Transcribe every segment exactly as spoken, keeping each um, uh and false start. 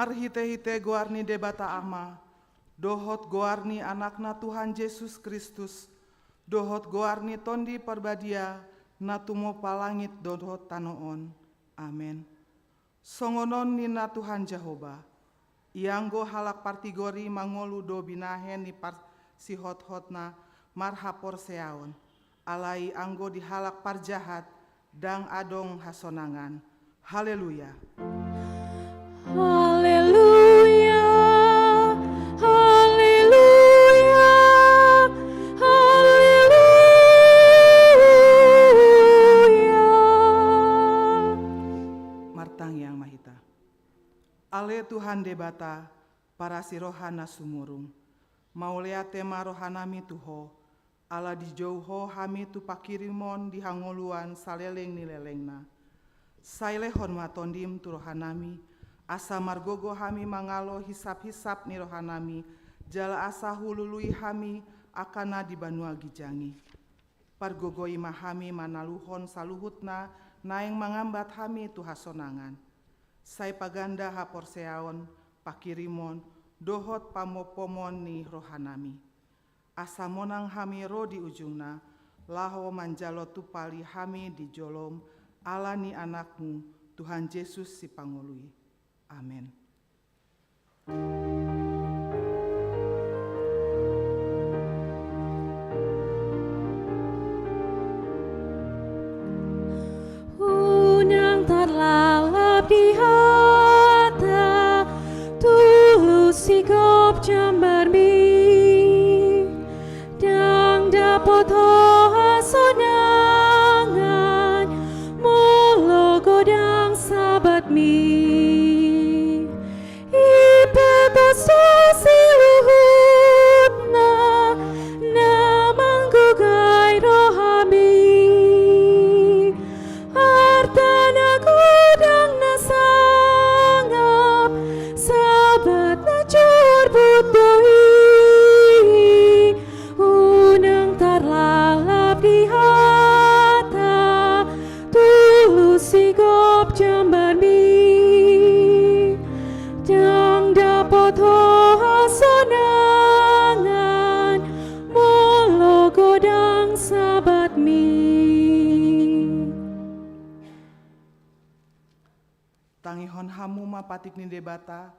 Marhite-hite goar ni Debata Ama, dohot goar ni Anakna Tuhan Jesus Kristus, dohot goar ni Tondi Parbadia, na tumompa langit dohot tano on. Amen. Songon on ninna Tuhan Jahowa: Ianggo halak partigor i mangolu do binahen ni parsihot-hotna marhaporseaon, alai anggo di halak parjahat ndang adong hasonangan. Haleluya! Haleluya, haleluya, haleluya. Martangiang ma hita. Ale Tuhan Debata, parasi roha na sumurung, mauliate ma rohanami tu Ho, ala dijou Ho hami tu panghirimon di hangoluan saleleng ni lelengna. Sai lehon ma Tondim tu rohanami, asa margogo hami mangalo hisap-hisap ni rohanami, jala asa hulului hami angka na di banua ginjang i. Pargogoi ma hami manaluhon saluhutna naeng mangambat hami tu hasonangan. Sai paganda haporseaon, panghirimon, dohot pamompomon ni rohanami. Asa monang hami ro di ujungna, laho manjalo tumpali hami di jolom, ala ni Anakmu, Tuhan Jesus Sipangolu i. Amen. Unang tarlalap di hata, tulus sigop jambarmi. Ndang dapot ho hasonangan, molo godang sabatmi. Ipepos do saluhutna na manggogai rohami. Arta na godang na sangap, sabat na jorbut do i. Unang tarlalap di hata, tulus sigop jambarmi. Ndang dapot ho hasonangan, molo godang sabatmi. Tangihon hamu ma patik ni Debata,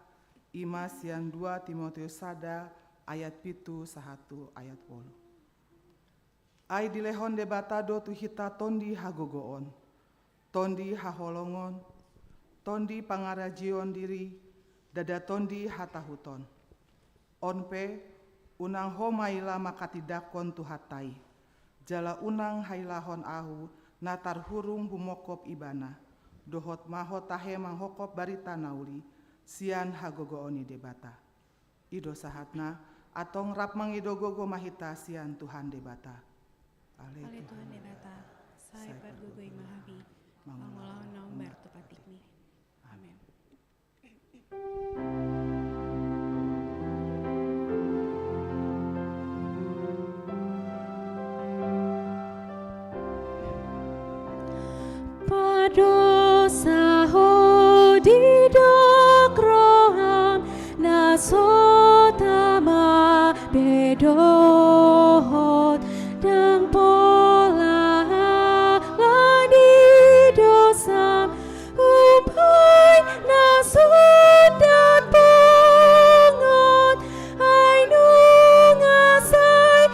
i ma sian dua Timoteus sada ayat pitu sahat tu ayat wolu. Ai dilehon Debata do tu hita tondi hagogoon, tondi haholongon, tondi pangarajion diri, ndada tondi hatahuton. On pe, unang ho maila manghatindanghon Tuhanta i, jala unang hailahon ahu na tarhurung humongkop Ibana, dohot ma ho tahe manghongkop barita na uli sian hagogoon ni Debata. I do sahatna, antong rap mangido gogo ma hita sian Tuhan Debata. Ale Tuhan Debata, sai pargogoi ma hami mangulahon na hombar tu patikmi. Amen. Pardosa ho didok roham na so tama be dohot, ndang pola ala ni dosam. Umbahen na sundat pungut, ai nunga sai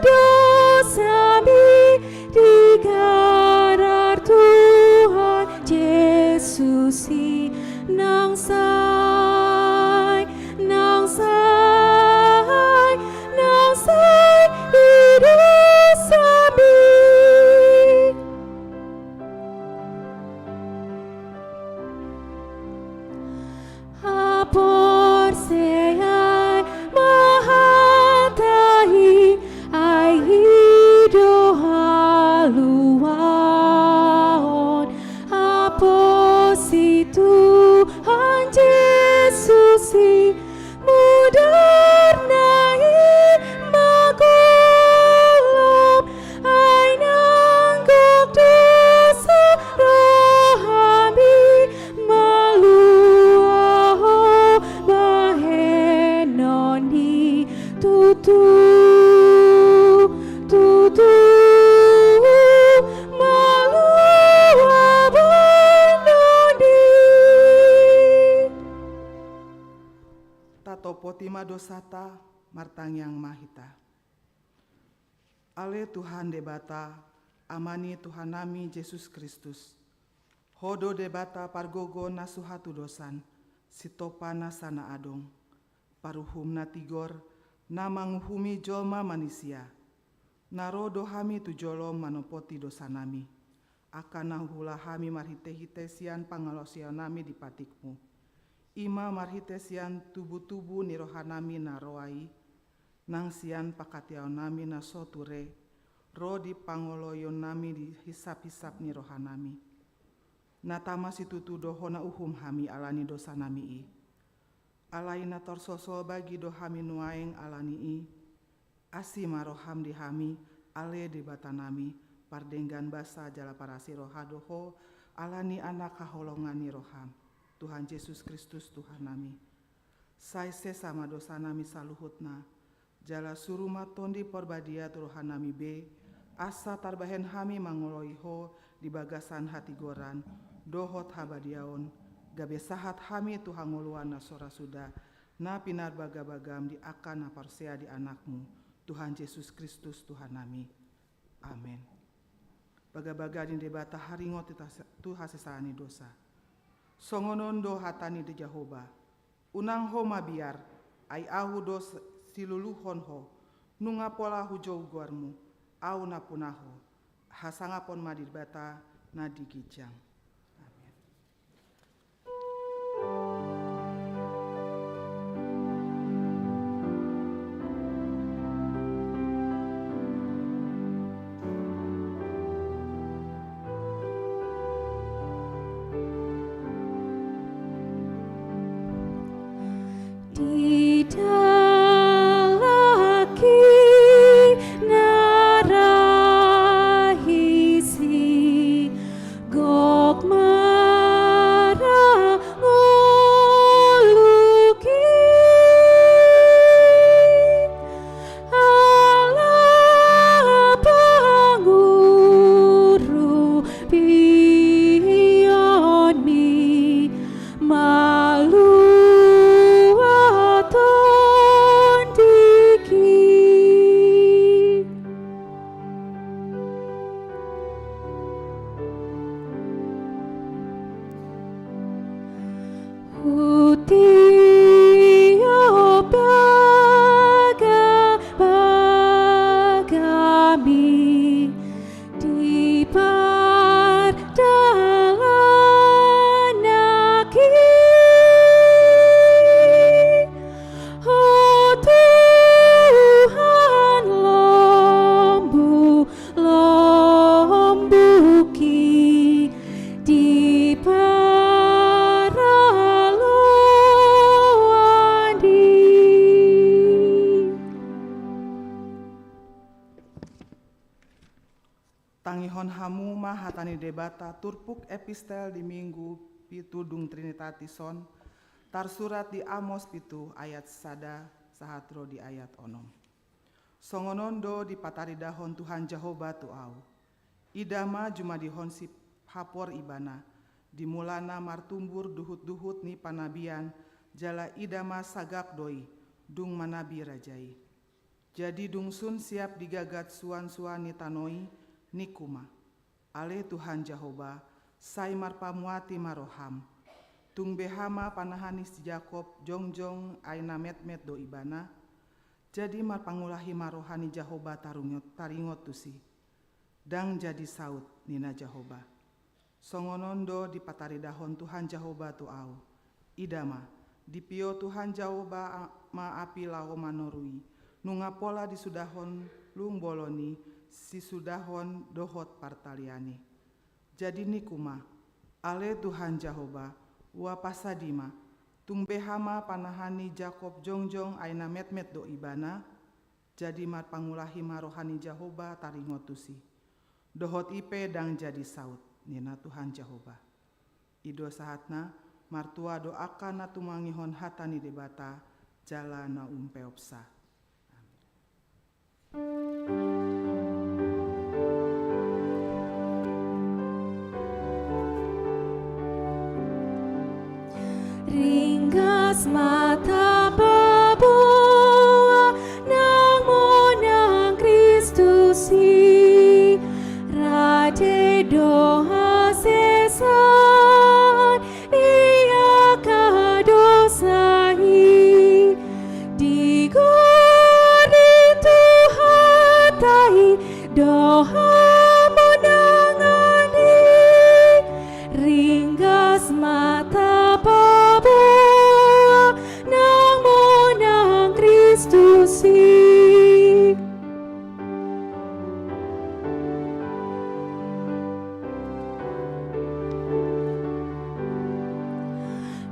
dosami, digarar Tuhan Jesus i. Nang sai, nang sai, nang sai di dosami. Haporseai ma hata i, ai i do haluaon. Haposi Tuhan Jesus i, mudarna i ma golom. Ai nunga gok dosa rohami, malua ho Poti ma dosata, martangiang ma hita. Ale Tuhan Debata, Ama ni Tuhannami Jesus Kristus, Ho do Debata pargogo na so hatudosan, Sitopa nasa na adong, Paruhum na tigor, na manguhumi jolma manisia. Na ro do hami tu jolom manopoti dosanami, angka na huula hami marhite-hite sian pangalaosionami di patikMu. I ma marhite sian tubu-tubu ni rohanami na roa i, nang sian pangkataionnami na so ture, ro di pangoloionnami di hisap-hisap ni rohanami. Na tama situtu do hona uhum hami ala ni dosanami i. Alai na tarsosol bagi do hami nuaeng ala ni i. Asi ma roham di hami, ale Debatanami, pardenggan basa jala parasi roha do Ho, ala ni Anak haholongan ni roham, Tuhan Jesus Kristus Tuhannami. Sai sesa ma dosanami saluhutna, jala suru ma Tondi Parbadia tu rohanami be, asa tarbahen hami mangoloi Ho di bagasan hatigoran dohot habadiaon, gabe sahat hami tu hangoluan na so ra suda, na pinarbaga-bagam di angka na porsea di AnakMu, Tuhan Jesus Kristus Tuhannami. Amen. Bagabaga ni Debata haringot tu hasesaan ni dosa. Songon on do hata ni Jahowa: Unang ho mabiar, ai Ahu do s-, siluluhon ho, nunga pola hujou goarmu, Ahu nampuna ho. Hasangapon ma Debata na di ginjang. Amen. Di dalan na ra hisi, gok ma ra ngoluki, ala pangurupionmi, malua tondingki. Hutiop baga-bagami di pardalananki, ho Tuhan, lombu-lombungki di paraloan i. Tangihon hamu ma hata ni Debata turpuk epistel di Minggu pitu dung Trinitatis on, tarsurat di Amos pitu ayat sada sahat ro di ayat onom. Songon on do dipataridahon Tuhan Jahowa tu ahu: Ida ma, jumadihon sihapor ibana, di mulana martumbur duhut-duhut ni panabian, jala ida ma, sagap do i, dung manabi raja i. Jadi dung sun siap digagat suan-suan ni tano i, ningku ma: Ale Tuhan Jahowa, sai marpamuati ma roham. Tung beha ma panahan ni si Jakob jongjong ai na metmet do ibana? Jadi marpangulahi ma roha ni Jahowa tarungot-, taringot tusi. Ndang jadi saut, ninna Jahowa. Songon on do dipataridahon Tuhan Jahowa tu ahu: Ida ma, dipio Tuhan Jahowa a-, ma api laho manoru i, nunga pola disudahon lung bolon i sisudahon dohot partalian i. Jadi ningku ma: Ale Tuhan Jahowa, ua pasadi ma, tung beha ma panahan ni Jakob jongjong ai na metmet do ibana? Jadi marpangulahi ma roha ni Jahowa taringot tusi. Dohot i pe ndang jadi saut, ninna Tuhan Jahowa. I do sahatna. Martua do angka na tumangihon hata ni Debata jala na umpeopsa. Ringgas ma tamba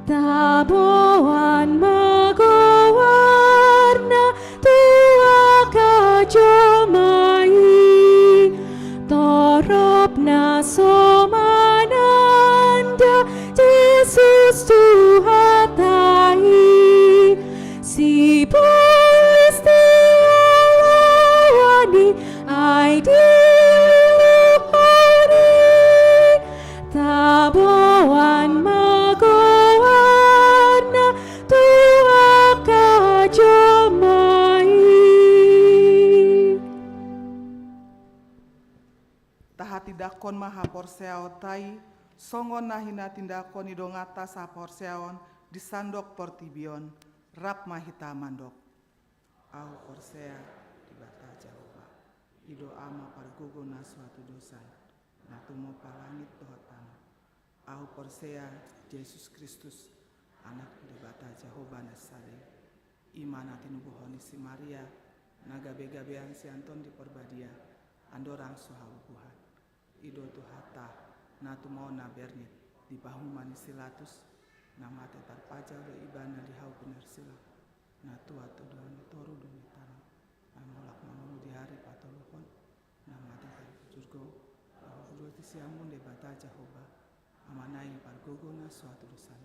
Taboan ma goarna tu angka jolma i, torop na so mananda Jesus Tuhanta i, sibolis di oloan i, ai di luhut i. Taboan ma goarna tu angka jolma i. Tahatindanghon ma haporseaonta i, songon na hinatindangkon ni donganta sahaporseaon di sandok portibi on. Rap ma hita mandok. Ahu porsea Debata Jahowa, i do Ama pargogo na so hatudosan, na tumompa langit dohot tano. Ahu porsea Jesus Kristus, Anak ni Debata Jahowa na sada i, i ma na tinubuhon ni si Maria, na gabegabean sian Tondi Porbadia, andorang so habubuhan. I do Tuhanta, na tumaon na bernit di pahuman ni si Latus, na mate tarpajal do Ibana di hau pinarsilang, na tuat tu dua ni toru dua ni tano, na mulak mangolu di ari patoluhon, na mate tarpujurgo, laho hudosi siamun Debata Jahowa, Amana i pargogo na so hatudosan.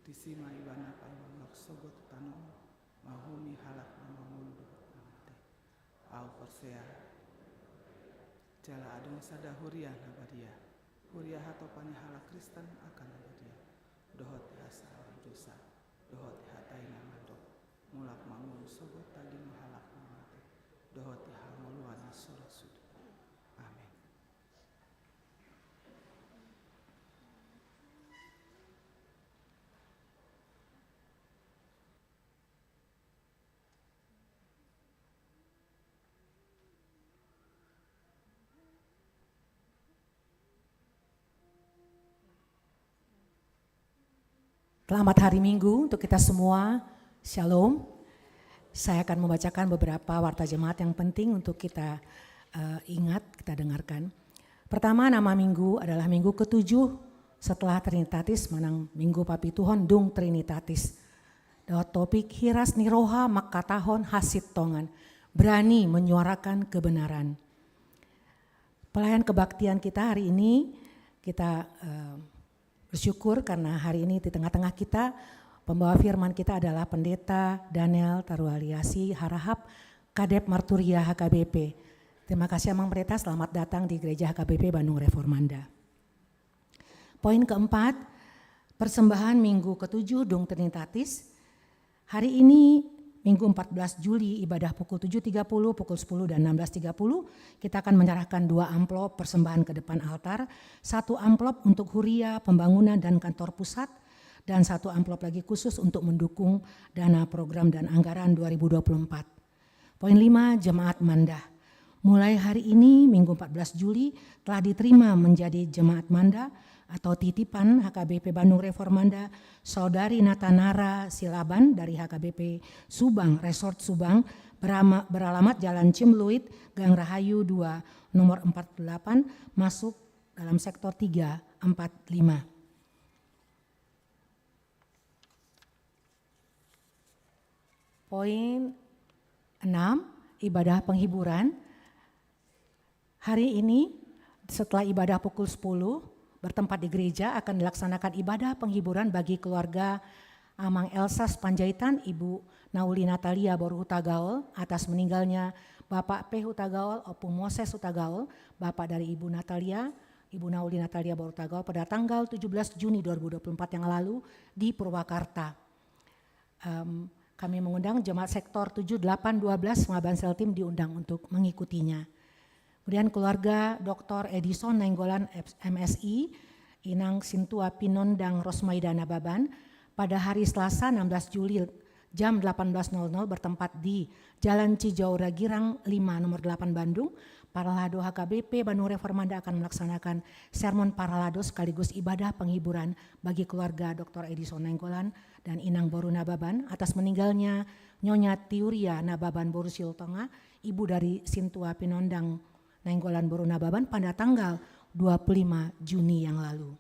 Disi ma Ibana paima mulak sogot tu tano on, mangihut halak na mangolu dohot na mate. Ahu porsea jala adong sada huria na badia, huria hatopan ni halak Kristen angka na badia, dohot hasahatan dosa, dohot hata i na mandok, mulak mangolu sogot tagi ni halak na mate, dohot hangoluan na so ra suda. Amen. Selamat hari Minggu untuk kita semua. Shalom. Saya akan membacakan beberapa warta jemaat yang penting untuk kita, eh, ingat, kita dengarkan. Pertama, nama minggu adalah minggu ketujuh setelah Trinitatis, manang minggu papituhon dung Trinitatis. Dohot topik hiras ni roha mangkatahon hasintongan, berani menyuarakan kebenaran. Pelayan kebaktian kita hari ini, kita, eh, bersyukur karena hari ini di tengah-tengah kita, pembawa firman kita adalah Pendeta Daniel Tarualiasi Harahap, Kadep Marturia H K B P. Terima kasih, Amang Pendeta, selamat datang di Gereja H K B P Bandung Reformanda. Poin keempat, persembahan minggu ketujuh dung Trinitatis. Hari ini, Minggu empat belas Juli, ibadah pukul tujuh tiga puluh, pukul sepuluh, dan enam belas tiga puluh, kita akan menyerahkan dua amplop persembahan ke depan altar, satu amplop untuk huria, pembangunan, dan kantor pusat, dan satu amplop lagi khusus untuk mendukung dana program dan anggaran dua ribu dua puluh empat. Poin lima, Jemaat Manda. Mulai hari ini, Minggu empat belas Juli, telah diterima menjadi Jemaat Manda atau titipan H K B P Bandung Reformanda, Saudari Natanara Silaban dari H K B P Subang, Resort Subang, berama-, beralamat Jalan Ciumluit, Gang Rahayu dua, nomor empat puluh delapan, masuk dalam sektor tiga, empat, lima. Poin enam, ibadah penghiburan. Hari ini, setelah ibadah pukul sepuluh, bertempat di gereja, akan dilaksanakan ibadah penghiburan bagi keluarga Amang Elsas Panjaitan, Ibu Nauli Natalia boru Hutagaol, atas meninggalnya Bapak P Hutagaol, Ompung Moses Hutagaol, Bapak dari Ibu Natalia, Ibu Nauli Natalia boru Hutagaol, pada tanggal tujuh belas Juni dua ribu dua puluh empat yang lalu di Purwakarta. Em, kami mengundang jemaat sektor tujuh, delapan, dua belas Pengabayan Seltim diundang untuk mengikutinya. Kemudian keluarga Doktor Edison Nainggolan, M Si, Inang Sintua Pinondang Rosmaida Nababan, pada hari Selasa enam belas Juli jam delapan belas nol nol bertempat di Jalan Cijaura Girang lima nomor delapan Bandung, Parhalado H K B P Bandung Reformanda akan melaksanakan sermon parhalado sekaligus ibadah penghiburan bagi keluarga Doktor Edison Nainggolan dan Inang boru Nababan atas meninggalnya Nyonya Tiuria Nababan boru Silutonga, ibu dari Sintua Pinondang Nainggolan boru Nababan pada tanggal dua puluh lima Juni yang lalu.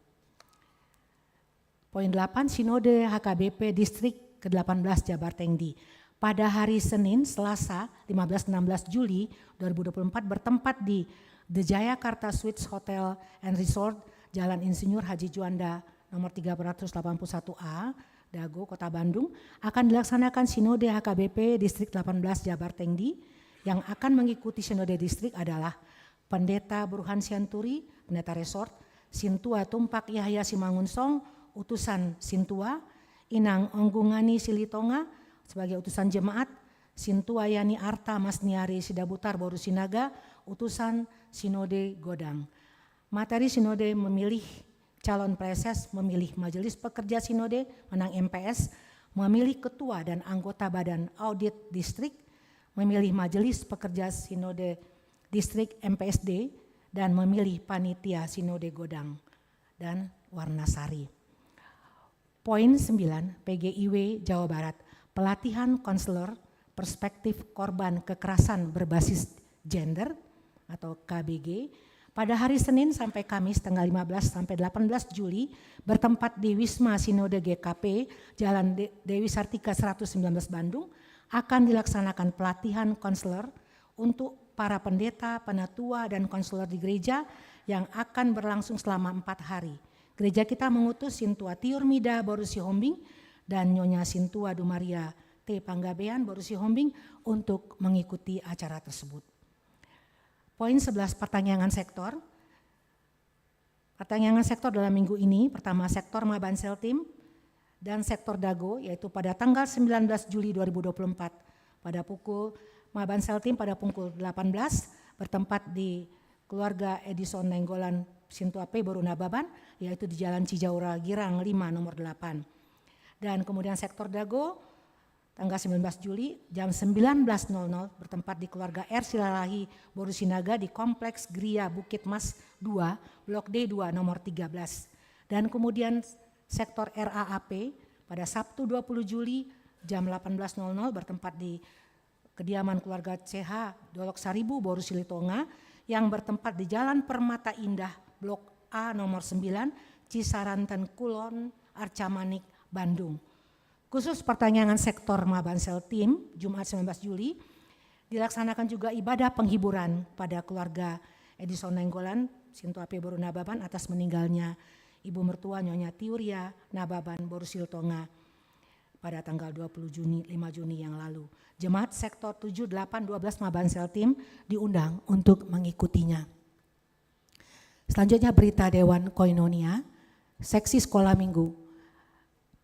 Poin delapan, Sinode H K B P Distrik kedelapan belas Jabar Tengdi. Pada hari Senin, Selasa, lima belas enam belas Juli dua ribu dua puluh empat, bertempat di The Jayakarta Suites Hotel and Resort, Jalan Insinyur Haji Juanda nomor tiga ratus delapan puluh satu A, Dago, Kota Bandung, akan dilaksanakan Sinode H K B P Distrik delapan belas Jabar Tengdi. Yang akan mengikuti Sinode Distrik adalah Pendeta Burhan Sianturi, Pendeta Resort, Sintua Tumpak Yahya Simangunsong, utusan Sintua, Inang Onggungani Silitonga sebagai utusan jemaat, Sintua Yani Arta Masniari Sidabutar boru Sinaga, utusan Sinode Godang. Materi Sinode memilih calon praeses, memilih Majelis Pekerja Sinode manang M P S, memilih ketua dan anggota Badan Audit Distrik, memilih Majelis Pekerja Sinode Distrik, M P S D, dan memilih panitia Sinode Godang dan Warnasari. Poin sembilan, P G I W Jawa Barat, pelatihan konselor perspektif korban kekerasan berbasis gender atau K B G, pada hari Senin sampai Kamis tanggal lima belas sampai delapan belas Juli, bertempat di Wisma Sinode G K P, Jalan De-, Dewi Sartika seratus sembilan belas, Bandung, akan dilaksanakan pelatihan konselor untuk para pendeta, penatua, dan konselor di gereja yang akan berlangsung selama empat hari. Gereja kita mengutus Sintua Tiur Mida boru Sihombing dan Nyonya Sintua Dumaria T Panggabean boru Sihombing untuk mengikuti acara tersebut. Poin sebelas, pertanyangan sektor. Pertanyangan sektor dalam minggu ini, pertama, sektor Maban Seltim dan sektor Dago, yaitu pada tanggal sembilan belas Juli dua ribu dua puluh empat, pada pukul, Maban Seltim pada pukul delapan belas, bertempat di keluarga Edison Nainggolan Sintua P boru Nababan, yaitu di Jalan Cijaura Girang lima nomor delapan. Dan kemudian sektor Dago, tanggal sembilan belas Juli, jam sembilan belas nol nol, bertempat di keluarga R Silalahi boru Sinaga di Kompleks Gria Bukit Mas dua, Blok D dua, nomor tiga belas. Dan kemudian sektor R A A P pada Sabtu dua puluh Juli, jam delapan belas nol nol, bertempat di kediaman keluarga C H Dolok Saribu boru Silitonga yang bertempat di Jalan Permata Indah, Blok A nomor sembilan, Cisaranten Kulon, Arca Manik, Bandung. Khusus pertanyangan sektor Maban Seltim, Jumat sembilan belas Juli, dilaksanakan juga ibadah penghiburan pada keluarga Edison Nainggolan Sintua P boru Nababan atas meninggalnya Ibu Mertua Nyonya Tiuria Nababan boru Silitonga pada tanggal dua puluh Juni, lima Juni yang lalu. Jemaat sektor tujuh, delapan, dua belas Maban Seltim diundang untuk mengikutinya. Selanjutnya, berita Dewan Koinonia, seksi sekolah minggu.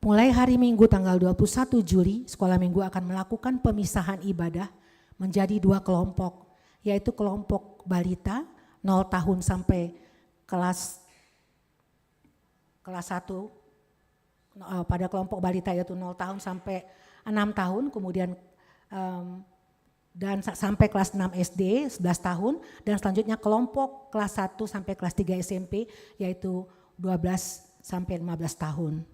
Mulai hari Minggu tanggal dua puluh satu Juli, sekolah minggu akan melakukan pemisahan ibadah menjadi dua kelompok, yaitu kelompok balita nol tahun sampai kelas, kelas satu, eh, pada kelompok balita, yaitu nol tahun sampai enam tahun, kemudian, em, dan sa-, sampai kelas enam S D, sebelas tahun, dan selanjutnya kelompok kelas satu sampai kelas tiga S M P, yaitu dua belas sampai lima belas tahun.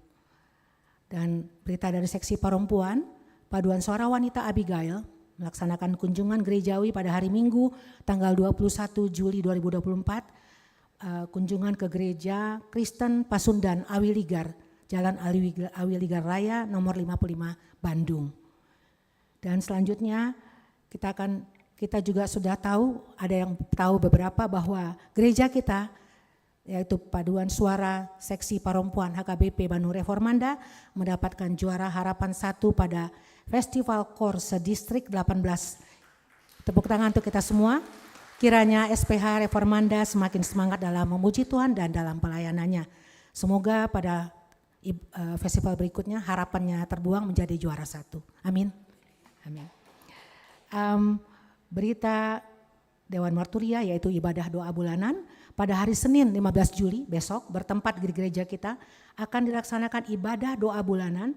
Dan berita dari seksi perempuan, Paduan Suara Wanita Abigail melaksanakan kunjungan gerejawi pada hari Minggu, tanggal dua puluh satu Juli dua ribu dua puluh empat, eh, kunjungan ke Gereja Kristen Pasundan Awiligar, Jalan Awi-, Awiligar Raya nomor lima puluh lima, Bandung. Dan selanjutnya kita akan, kita juga sudah tahu, ada yang tahu beberapa, bahwa gereja kita, yaitu Paduan Suara Seksi Perempuan H K B P Bandung Reformanda, mendapatkan juara harapan satu pada Festival Koor se-Distrik delapan belas. Tepuk tangan untuk kita semua. Kiranya S P H Reformanda semakin semangat dalam memuji Tuhan dan dalam pelayanannya. Semoga pada ib-, eh, festival berikutnya harapannya terbuang menjadi juara satu. Amin. Amin. Em, berita Dewan Marturia, yaitu ibadah doa bulanan, pada hari Senin lima belas Juli, besok, bertempat di gereja kita, akan dilaksanakan ibadah doa bulanan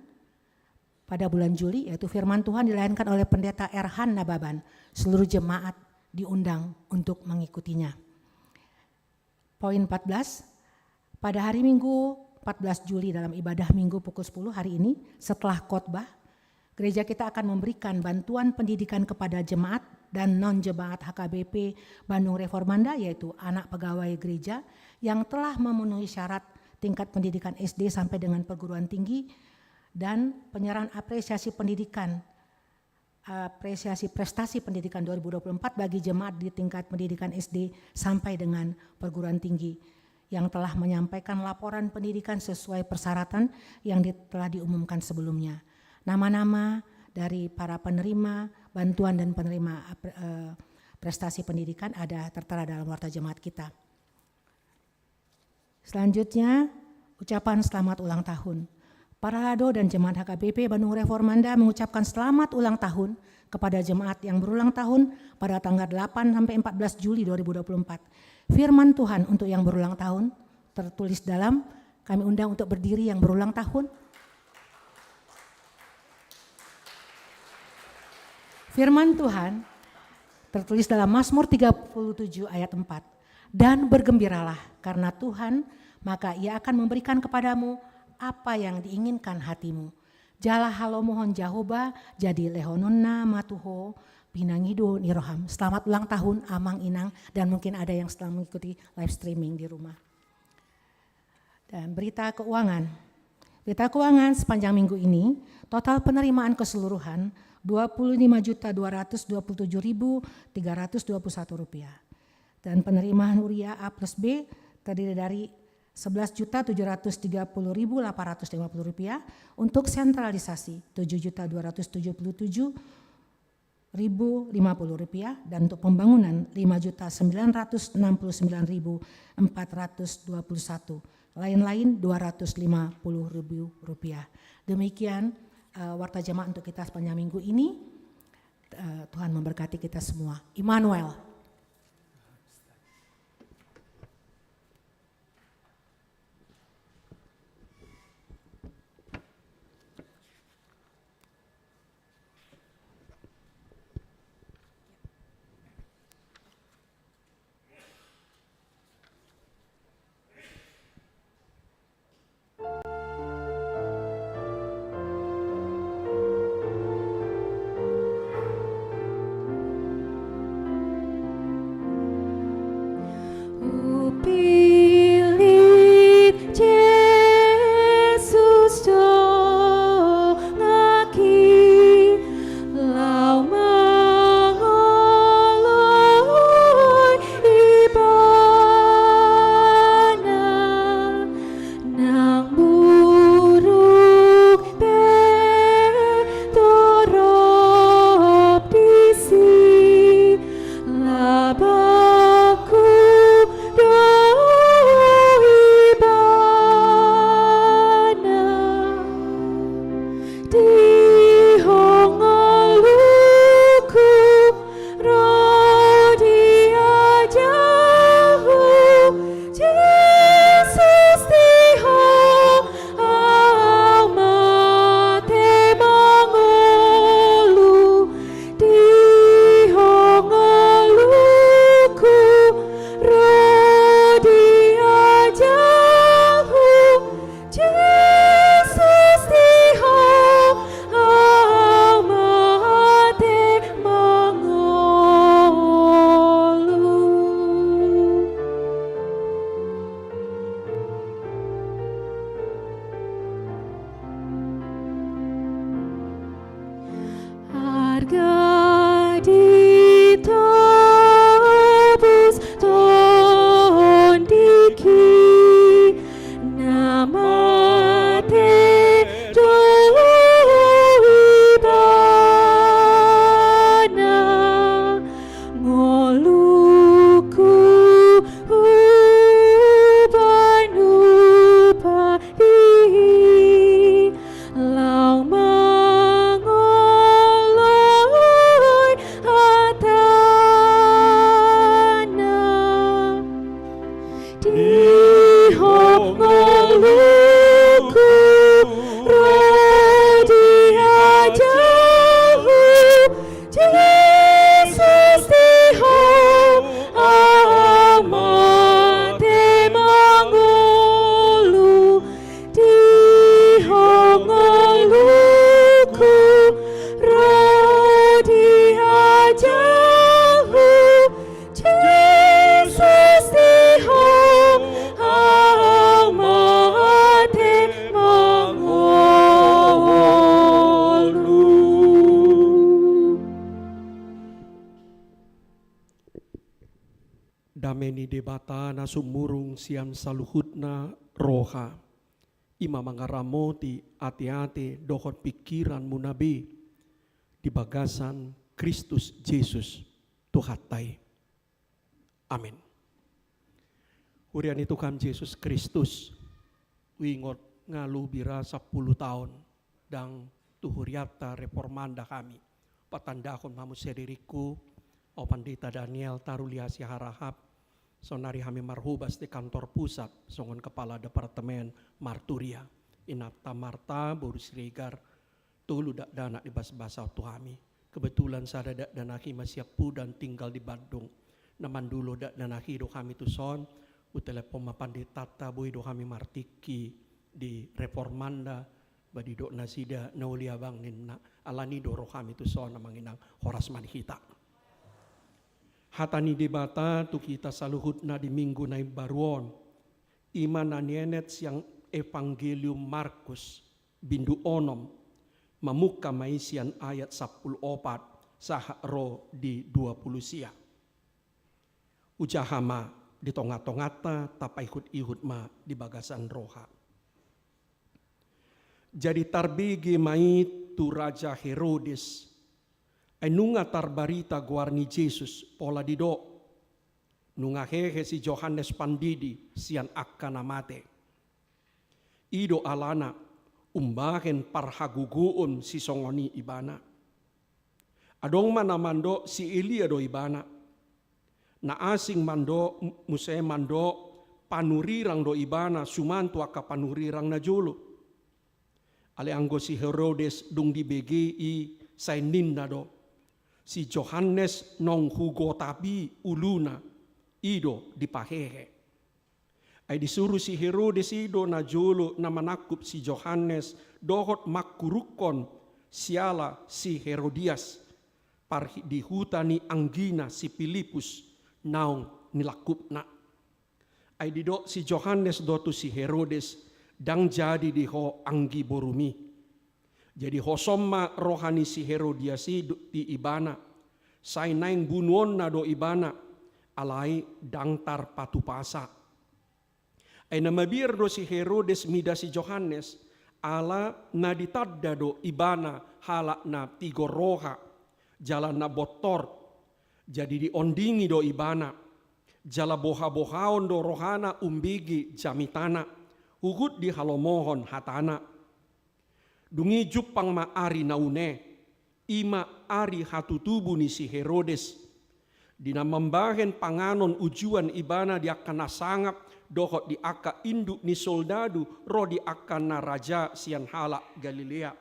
pada bulan Juli, yaitu firman Tuhan dilayankan oleh Pendeta Erhan Nababan. Seluruh jemaat diundang untuk mengikutinya. Poin empat belas, pada hari Minggu empat belas Juli dalam ibadah Minggu pukul sepuluh hari ini, setelah khotbah, gereja kita akan memberikan bantuan pendidikan kepada jemaat dan non-jemaat H K B P Bandung Reformanda, yaitu anak pegawai gereja yang telah memenuhi syarat tingkat pendidikan S D sampai dengan perguruan tinggi, dan penyerahan apresiasi pendidikan, apresiasi prestasi pendidikan dua ribu dua puluh empat bagi jemaat di tingkat pendidikan S D sampai dengan perguruan tinggi yang telah menyampaikan laporan pendidikan sesuai persyaratan yang di-, telah diumumkan sebelumnya. Nama-nama dari para penerima bantuan dan penerima, eh, prestasi pendidikan ada tertera dalam warta jemaat kita. Selanjutnya, ucapan selamat ulang tahun. Parhalado dan jemaat H K B P Bandung Reformanda mengucapkan selamat ulang tahun kepada jemaat yang berulang tahun pada tanggal delapan sampai empat belas Juli dua ribu dua puluh empat. Firman Tuhan untuk yang berulang tahun tertulis dalam, kami undang untuk berdiri yang berulang tahun. Firman Tuhan tertulis dalam Mazmur tiga puluh tujuh ayat empat, "Dan bergembiralah karena Tuhan, maka Ia akan memberikan kepadamu apa yang diinginkan hatimu. Jala halomohon Jahowa, jadi lehononna ma tu ho pinangido ni roham." Selamat ulang tahun, Amang, Inang, dan mungkin ada yang sedang mengikuti live streaming di rumah. Dan berita keuangan. Berita keuangan sepanjang minggu ini, total penerimaan keseluruhan dua puluh lima juta dua ratus dua puluh tujuh ribu tiga ratus dua puluh satu rupiah. Dan penerimaan huria A plus B terdiri dari sebelas juta tujuh ratus tiga puluh ribu delapan ratus lima puluh rupiah, untuk sentralisasi tujuh juta dua ratus tujuh puluh tujuh ribu lima puluh rupiah, dan untuk pembangunan lima juta sembilan ratus enam puluh sembilan ribu empat ratus dua puluh satu, lain-lain dua ratus lima puluh ribu rupiah. Demikian, eh, warta jemaat untuk kita sepanjang minggu ini. Eh, Tuhan memberkati kita semua. Immanuel. Debata na sumurung sian saluhutna roha, i ma mangaramoti ateate dohot pingkiranmuna be di bagasan Kristus Jesus Tuhanta i. Amen. Huria ni Tuhan Jesus Kristus, huingot nga lobi ra sampulu taon ndang tu hurianta Reformanda hami. Patandahon ma muse diringku, au Pandita Daniel Taruli Siharahap, saonari hami marhobas di kantor pusat songon kepala departemen marturia. Inanta Marta boru Siregar, tolu dakdanak di basbasa tu hami. Kebetulan sada dakdanak i masiappudan tinggal di Bandung. Na mandulo dakdanak i do hami tuson, hutelepon ma panditanta, boi do hami martingki di Reformanda, ba didok nasida na uli abang ninna, alani do ro hami tuson. Amang inang, horas ma di hita. Hata ni Debata tu hita saluhutna di minggu na imbaru on, i ma na nienet sian Evangelium Markus, bindu onom, mamungka ma i sian ayat sampulu opat sahat ro di dua pulu sia. Hujaha ma di tongatonganta, tapaihutihut ma di bagasan roha. Jadi tarbege ma i tu Raja Herodes, ai nunga tarbarita goar ni Jesus, pola didok, nunga hehe si Johannes Pandidi sian angka na mate. I do alana umbahen parhagogoon sisongon i ibana. Adong ma na mandok si Elia do ibana. Na asing mandok, muse mandok panurirang do ibana suman tu angka panurirang na jolo. Alai anggo si Herodes dung dibege i, sai ninna do, si Johannes naung hugotap i uluna, i do dipahehe. Ai disuru si Herodes i do na jolo na manangkup si Johannes dohot mangkurukkon siala si Herodias, parhi-, di huta ni anggina si Pilipus naung nilangkupna. Ai didok si Johannes do tu si Herodes, ndang jadi di ho anggi borum i. Jadi hosom ma roha ni si Herodias i do-, di ibana, sai naeng bunuonna do ibana, alai ndang tarpatupasa. Ai na mabiar do si Herodes mida si Johannes, ala na ditanda do ibana halak na tigor roha, jala na bontor. Jadi diondingi do ibana, jala bohabohaon do rohana umbege jamitana, huhut dihalomohon hatana. Dung i jumpang ma ari na une, i ma ari hatutubu ni si Herodes. Di na mambahen panganon ujuan ibana di angka na sangap dohot di angka induk ni soldadu ro di angka na raja sian halak Galilea.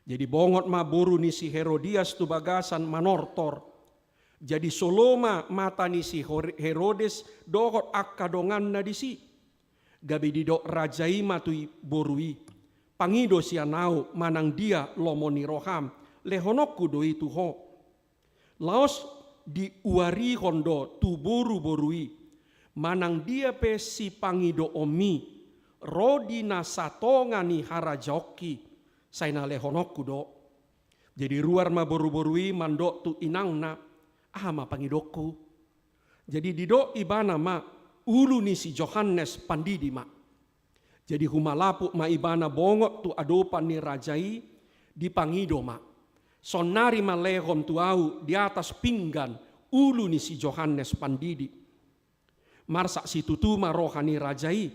Jadi bongot ma boru ni si Herodias tu bagasan manortor. Jadi solo ma mata ni si Hor-, Herodes dohot angka donganna disi. Gabe didok raja i ma tu i boru i, pangido sian ahu manang dia lomo ni roham, lehononku do i tu ho. Laos diuarihon do tu boruboru i, manang dia pe sipangidoonmi ro di na satonga ni harajaonki, sai na lehononku do. Jadi ruar ma boruboru i mandok tu inangna, aha ma pangidonku? Jadi didok ibana ma, ulu ni si Johannes Pandidi ma. Jadi humalaput ma ibana bongot tu adopan ni raja i, dipangido ma, sonari ma lehon tu ahu di atas pinggan ulu ni si Johannes Pandidi. Marsak situtu ma roha ni raja i,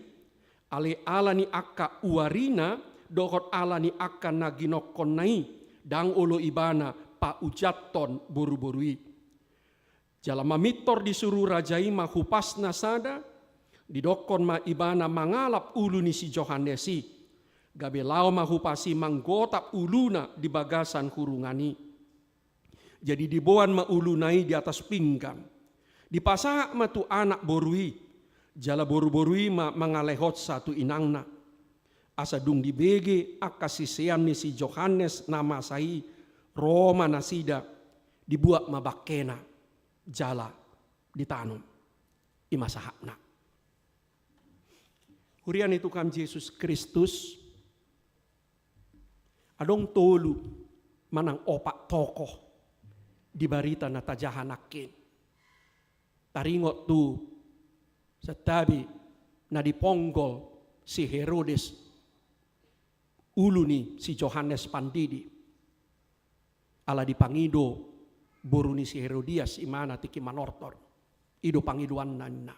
alai ala ni angka uarina dohot ala ni angka na ginokkonna i, ndang olo ibana paujathon boruboru i. Jala mamintor disuru raja i ma hupasna sada, didokkon ma ibana mangalap ulu ni si Johannes i, gabe laho ma hupas i manggotap uluna di bagasan hurungan i. Jadi diboan ma uluna i di atas pinggan. Dipasahat ma tu anak boru i, jala boruboru i ma mangalehonsa tu inangna. Asa dung dibege angka sisean ni si Johannes na masa i, ro ma nasida, dibuat ma bangkena, jala ditanom. I ma sahatna. Huria ni Tuhan Jesus Kristus, adong tolu manang opat tokoh di barita na tajaha nangkin. Taringot tu santabi na diponggol si Herodes ulu ni si Johannes Pandidi. Ala dipangido boru ni si Herodias imana tingki manortor. I do pangidoanna ninna.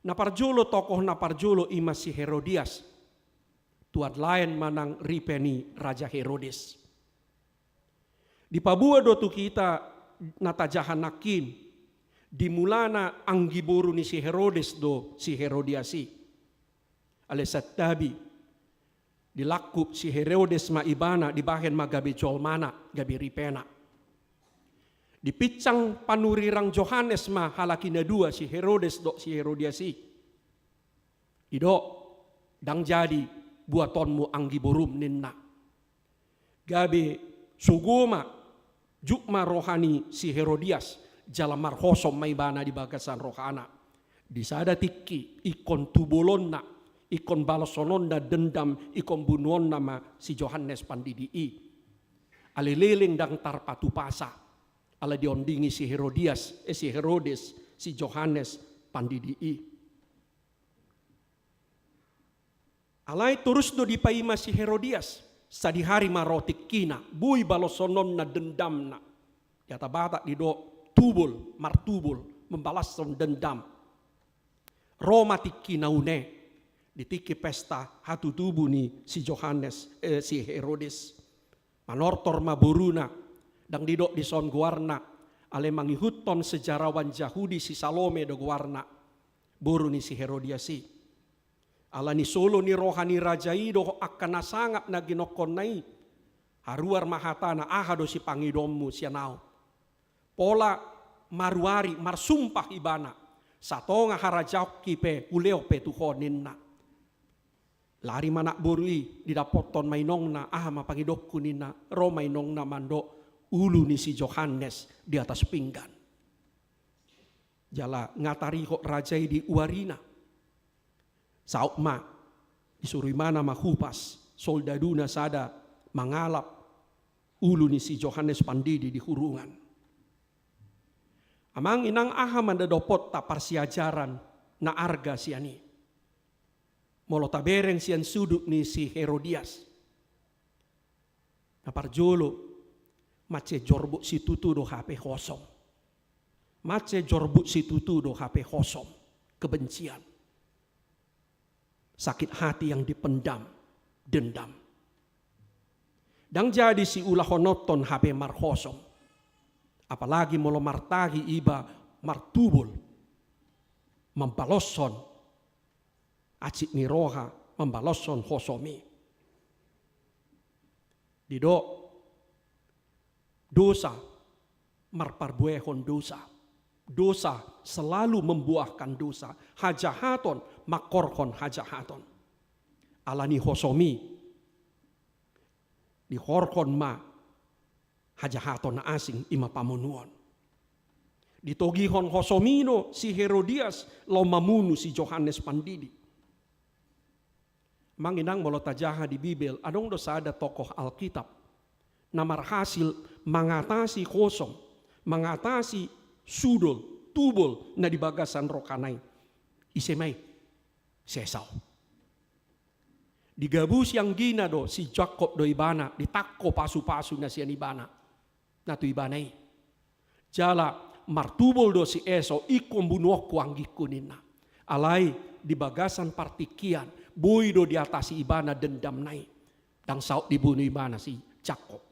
Na parjolo, tokoh na parjolo ima si Herodias. Tuan laen manang ripe ni Raja Herodes. Dipaboa do tu hita na tajaha nangkin, di mulana anggi boru ni si Herodes do si Herodias i. Alai santabi, dilangkup si Herodes ma ibana, dibahen ma gabe jolmana, gabe ripena. Dipinsang panurirang Johannes ma halak i na dua, si Herodes dohot si Herodias i. Didok, ndang jadi buatonmu anggi borum ninna. Gabe sogo ma, jut ma roha ni si Herodias, jala marhosom ma ibana di bagasan rohana. Di sada tingki, ingkon tubolonna, ingkon balosononna dendam, ingkon bunuonna ma si Johannes Pandidi i. Alai leleng ndang tarpatupasa. Ala diondingi si Herodias, eh, si Herodes, si Johannes Pandidi i. Alai torus do dipaima si Herodias, sadihari ma ro tingkina, boi balosononna dendamna. Di hata Batak didok tubol, martubol, membalaskan dendam. Ro ma tingkina une, di tingki pesta hatutubu ni si Johannes, eh, si Herodes. Manortor ma boruna, ndang didok dison goarna, alai mangihuthon sejarawan Jahudi si Salome do goarna, boru ni si Herodias i. Ala ni solo ni roha ni raja i dohot angka na sangap na ginokkonna i, haruar ma hatana, aha do sipangidoonmu sian ahu. Pola maruari marsumpah ibana, satonga harajaonki pe hulehon pe tu ho ninna. Lari ma anak boru i, didapothon ma inongna, aha ma pangidoonku ninna, ro ma inongna mandok ulu ni si Johannes di atas pinggan. Jala nga tarihot raja i di uarina. Saut ma, disuru ibana ma hupas, soldaduna sada mangalap ulu ni si Johannes Pandidi di hurungan. Amang inang, aha ma na dapotta parsiajaran na arga sian i? Molo tabereng sian sudut ni si Herodias. Na parjolo, mansai jorbut situtu do hape hosom. Mansai jorbut situtu do hape hosom, kebencian. Sakit hati yang dipendam, dendam. Ndang jadi siulahononhon hape marhosom. Apalagi molo martahi iba martubol. Mambaloshon hansit ni roha, mambaloshon hosom i. Didok, dosa marparbuehon dosa. Dosa selalu membuahkan dosa. Hajahaton mangkorhon hajahaton. Ala ni hosom i, dihorhon ma hajahaton na asing, i ma pamonuon. Ditogihon hosom i do si Herodias laho mamunu si Johannes Pandidi. Amang inang, molo tajaha di Bibel, adong do sada tokoh Alkitab na marhasil mangatasi hosom, mangatasi sudol, tubol na di bagasan rohana i. Ise ma i? Si Esau. Digabusi anggina do si Jakob do ibana, ditangko pasupasu na sian ibana, na tu ibana i. Jala martubol do si Esau, ingkon bunuonku anggingku ninna. Alai di bagasan partingkian, boi do diatasi ibana dendamna i. Ndang saut dibunu ibana si Jakob.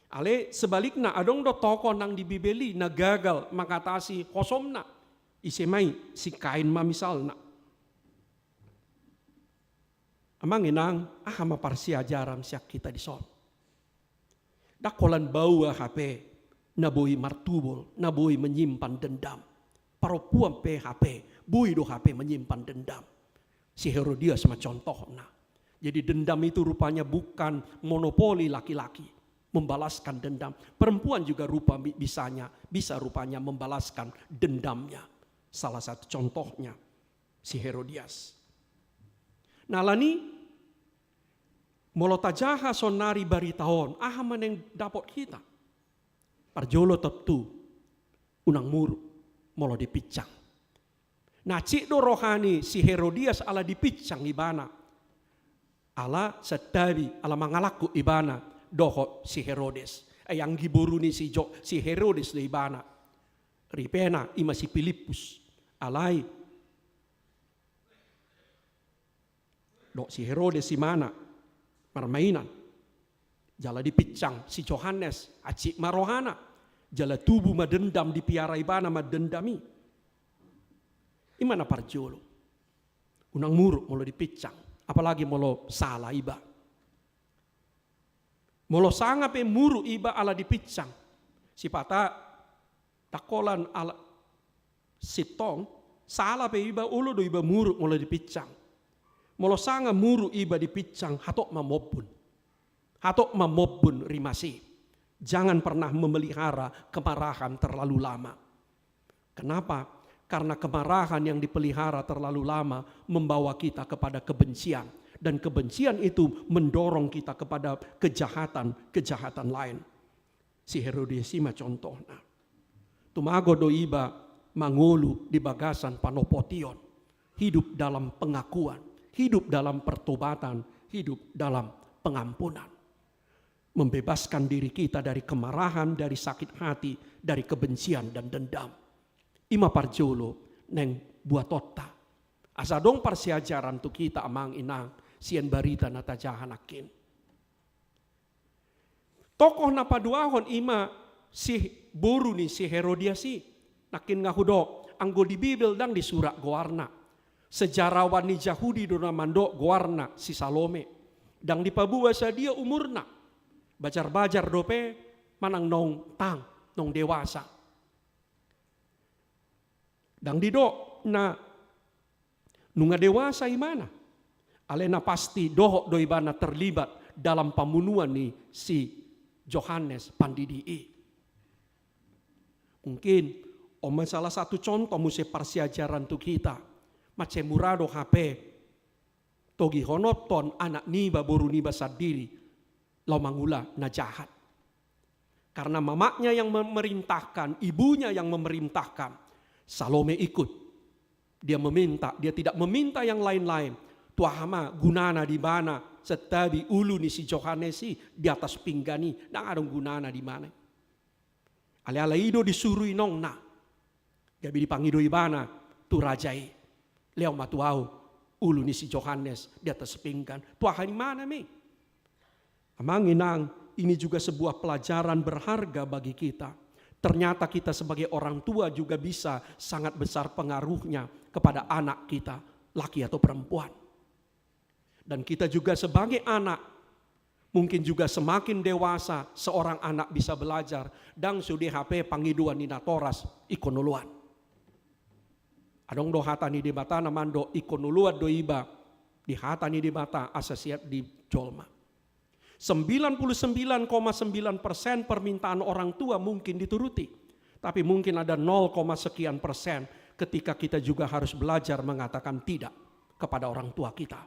Alai sebalikna, adong do tokoh nang di Bibel i na gagal mangatasi hosomna. Ise ma i? Si Kain ma misalna. Amang inang, aha ma parsiajaran sian hita dison? Ndang holan baoa hape na boi martubol, na boi menyimpan dendam. Parompuan pe hape, boi do hape menyimpan dendam. Si Herodias ma contohna. Jadi dendam itu rupanya bukan monopoli laki-laki membalaskan dendam. Perempuan juga rupa bi-, bisanya, bisa rupanya membalaskan dendamnya. Salah satu contohnya si Herodias. Alani, molo tajaha saonnari barita on, aha ma naeng dapot hita? Parjolo tontu, unang muruk. molo dipinsang. Na hansit do roha ni si Herodias ala dipinsang ibana. Ala santabi, ala mangalangkup ibana dohot si Herodes. Ai anggi boru ni si Jo-, si Herodes do ibana. Ripena i ma si Pilippus. Alai dohot si Herodes imana marmainan. Jala dipinsang si Johannes, hansit ma rohana. Jala tubu ma dendam, dipiara ibana ma dendam i. I ma na parjolo. Unang muruk molo dipinsang, apalagi molo sala iba. Molo sanga pe muruk iba ala dipinsang. Sipata ndang holan ala sintong, sala pe iba, olo do iba muruk molo dipinsang. Molo sanga muruk iba dipinsang, hatop ma mombun. Hatop ma mombun rimas i. Jangan pernah memelihara kemarahan terlalu lama. Kenapa? Karena kemarahan yang dipelihara terlalu lama membawa kita kepada kebencian. Dan kebencian itu mendorong kita kepada kejahatan-kejahatan lain. Si Herodias i ma contohna. Tumagon do iba mangolu di bagasan panopotion. Hidup dalam pengakuan, hidup dalam pertobatan, hidup dalam pengampunan. Membebaskan diri kita dari kemarahan, dari sakit hati, dari kebencian dan dendam. I ma parjolo naeng buatonta. Asa adong parsiajaran tu hita amang inang, sian barita na tajaha nangkin. Tokoh na paduahon i ma si boru ni si Herodias i. Nangkin nga hudok, anggo di Bibel ndang disurat goarna. Sejarawan ni Jahudi do na mandok goarna si Salome. Ndang dipaboa sadia umurna. Bajar-bajar dope manang naung tang, naung dewasa. Ndang didok na nunga dewasa ibana. Alai na pasti dohot do ibana terlibat dalam pamunuan ni si Johannes Pandidi i. Mungkin on ma salah satu contoh muse parsiajaran tu hita. Mansai mura do hape togihononhon anak niba, boru niba sandiri laho mangula na jahat. Karena mamaknya yang memerintahkan, ibunya yang memerintahkan, Salome ikut. Dia meminta, dia tidak meminta yang lain-lain. Tu aha ma gunana di ibana santabi ulu ni si Johannes i di atas pinggan i, ndang adong gunana di ibana. Alai ala i do disuru inongna. Gabe dipangido ibana tu raja i. Lehon ma tu ahu ulu ni si Johannes di atas pinggan. Tu aha ni ibana ma i? Amang inang, ini juga sebuah pelajaran berharga bagi kita. Ternyata kita sebagai orang tua juga bisa sangat besar pengaruhnya kepada anak kita, laki atau perempuan. Dan kita juga sebagai anak, mungkin juga semakin dewasa seorang anak bisa belajar, ndang sude hape pangidoan ni natoras ingkon oloan. Adong do hata ni Debata na mandok ingkon oloan do iba di hata ni Debata asa siap di jolma. Sembilan puluh sembilan koma sembilan persen permintaan orang tua mungkin dituruti. Tapi mungkin ada nol koma sekian persen ketika kita juga harus belajar mengatakan tidak kepada orang tua kita.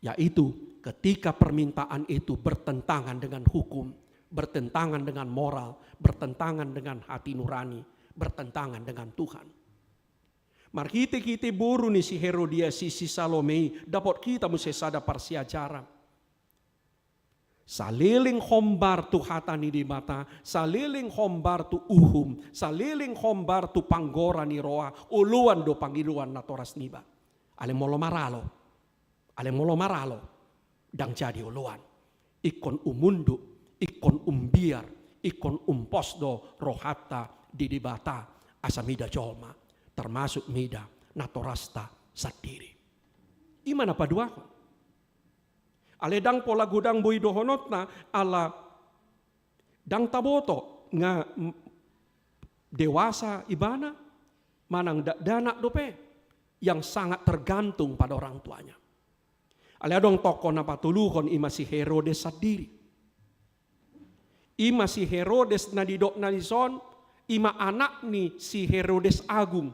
Yaitu ketika permintaan itu bertentangan dengan hukum, bertentangan dengan moral, bertentangan dengan hati nurani, bertentangan dengan Tuhan. Marhite-hite boru ni si Herodias i, si Salome i, dapot hita muse sada parsiajaran. Saleleng hombar tu hata ni Debata, saleleng hombar tu uhum, saleleng hombar tu panggora ni roha, oloan do pangidoan natoras niba. Alai molo maralo, alai molo maralo, ndang jadi oloan. Ingkon umunduk, ingkon umbiar, ingkon umpos do rohanta di Debata, asa mida jolma, termasuk mida natorasta sandiri. I ma na paduahon. Alai ndang pola godang boi dohononta, ala ndang taboto nga, mm, dewasa ibana, manang dakdanak dope, yang sangat tergantung pada orang tuanya. Alai adong tokoh na patoluhon, i ma si Herodes sandiri. I ma si Herodes na didok na dison, i ma anak ni si Herodes Agung,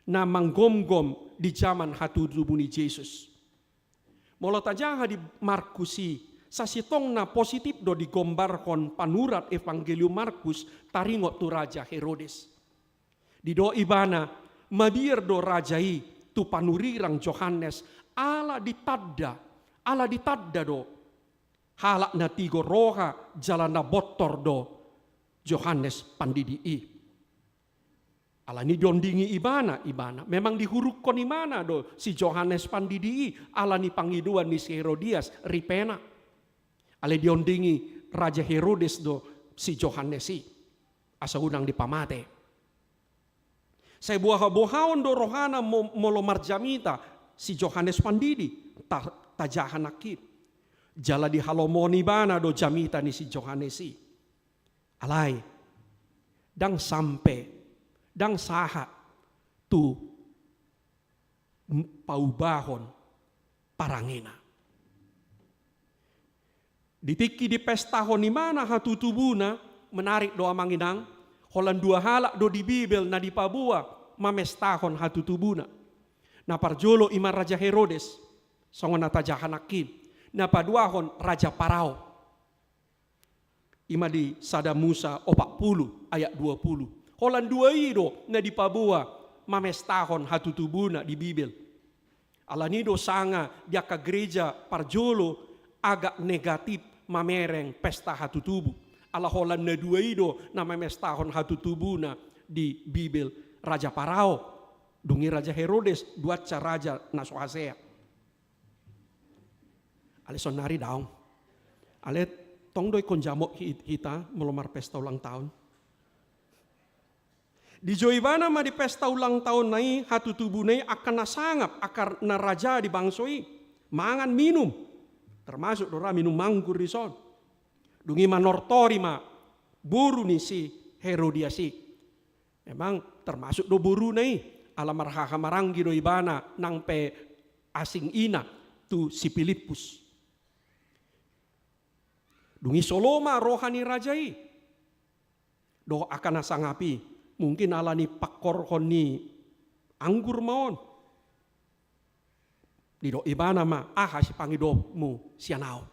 na manggomgom di jaman hatutubu ni Jesus. Molo tajaha di Markus i, sasintongna positif do digombarhon panurat Evangelium Markus taringot tu Raja Herodes. Didok ibana, mabiar do raja i tu panurirang Johannes, ala ditanda, ala ditanda do halak na tigor roha jala na bontor do Johannes Pandidi i. Alani diondingi ibana, ibana. Memang dihurukkon ibana do si Johannes Pandidi i, alani pangidoan ni si Herodias, ripena. Alai diondingi Raja Herodes do si Johannes i, asa unang dipamate. Sai boha-bohaon do rohana mo-, molo marjamita si Johannes Pandidi, ta-, tajaha nangkin. Jala dihalomohon ibana do jamita ni si Johannes i. Alai, ndang sampe, ndang sahat tu m-, paubahon parangena. Di tingki dipestahon ibana hatutubuna, menarik do amang inang, holan dua halak do di Bibel na dipaboa mamestahon hatutubuna. Na parjolo ima Raja Herodes, songon na tajaha nangkin. Na paduahon Raja Parao. Ima di Sada Musa opat pulu ayat dua pulu. Holan dua i do na dipaboa mamestahon hatutubuna di Bibel. Alani do sanga di angka gereja parjolo agak negatif mamereng pesta hatutubu. Ala holan na dua i do na mamestahon hatutubuna di Bibel, Raja Parao, dung i Raja Herodes, duansa raja na so hasea. Alai saonari daong. Alai tong do ingkon jamot hi-, hita molo marpesta ulang tahun. Dijou ibana ma di pesta ulang tahun na i hatutubuna i angka na sangap, angka na raja di bangso i. Mangan minum. Termasuk do ra minum anggur dison. Dung i manortor i ma boru ni si Herodias i. Memang termasuk do boruna i, ala marhahamaranggi do ibana nang pe asing ina tu si Pilippus. Dung i solo ma roha ni raja i dohot angka na sangap i, mungkin alani pangkorhon ni anggur ma on. Didok ibana ma, aha sipangidomu sian ahu?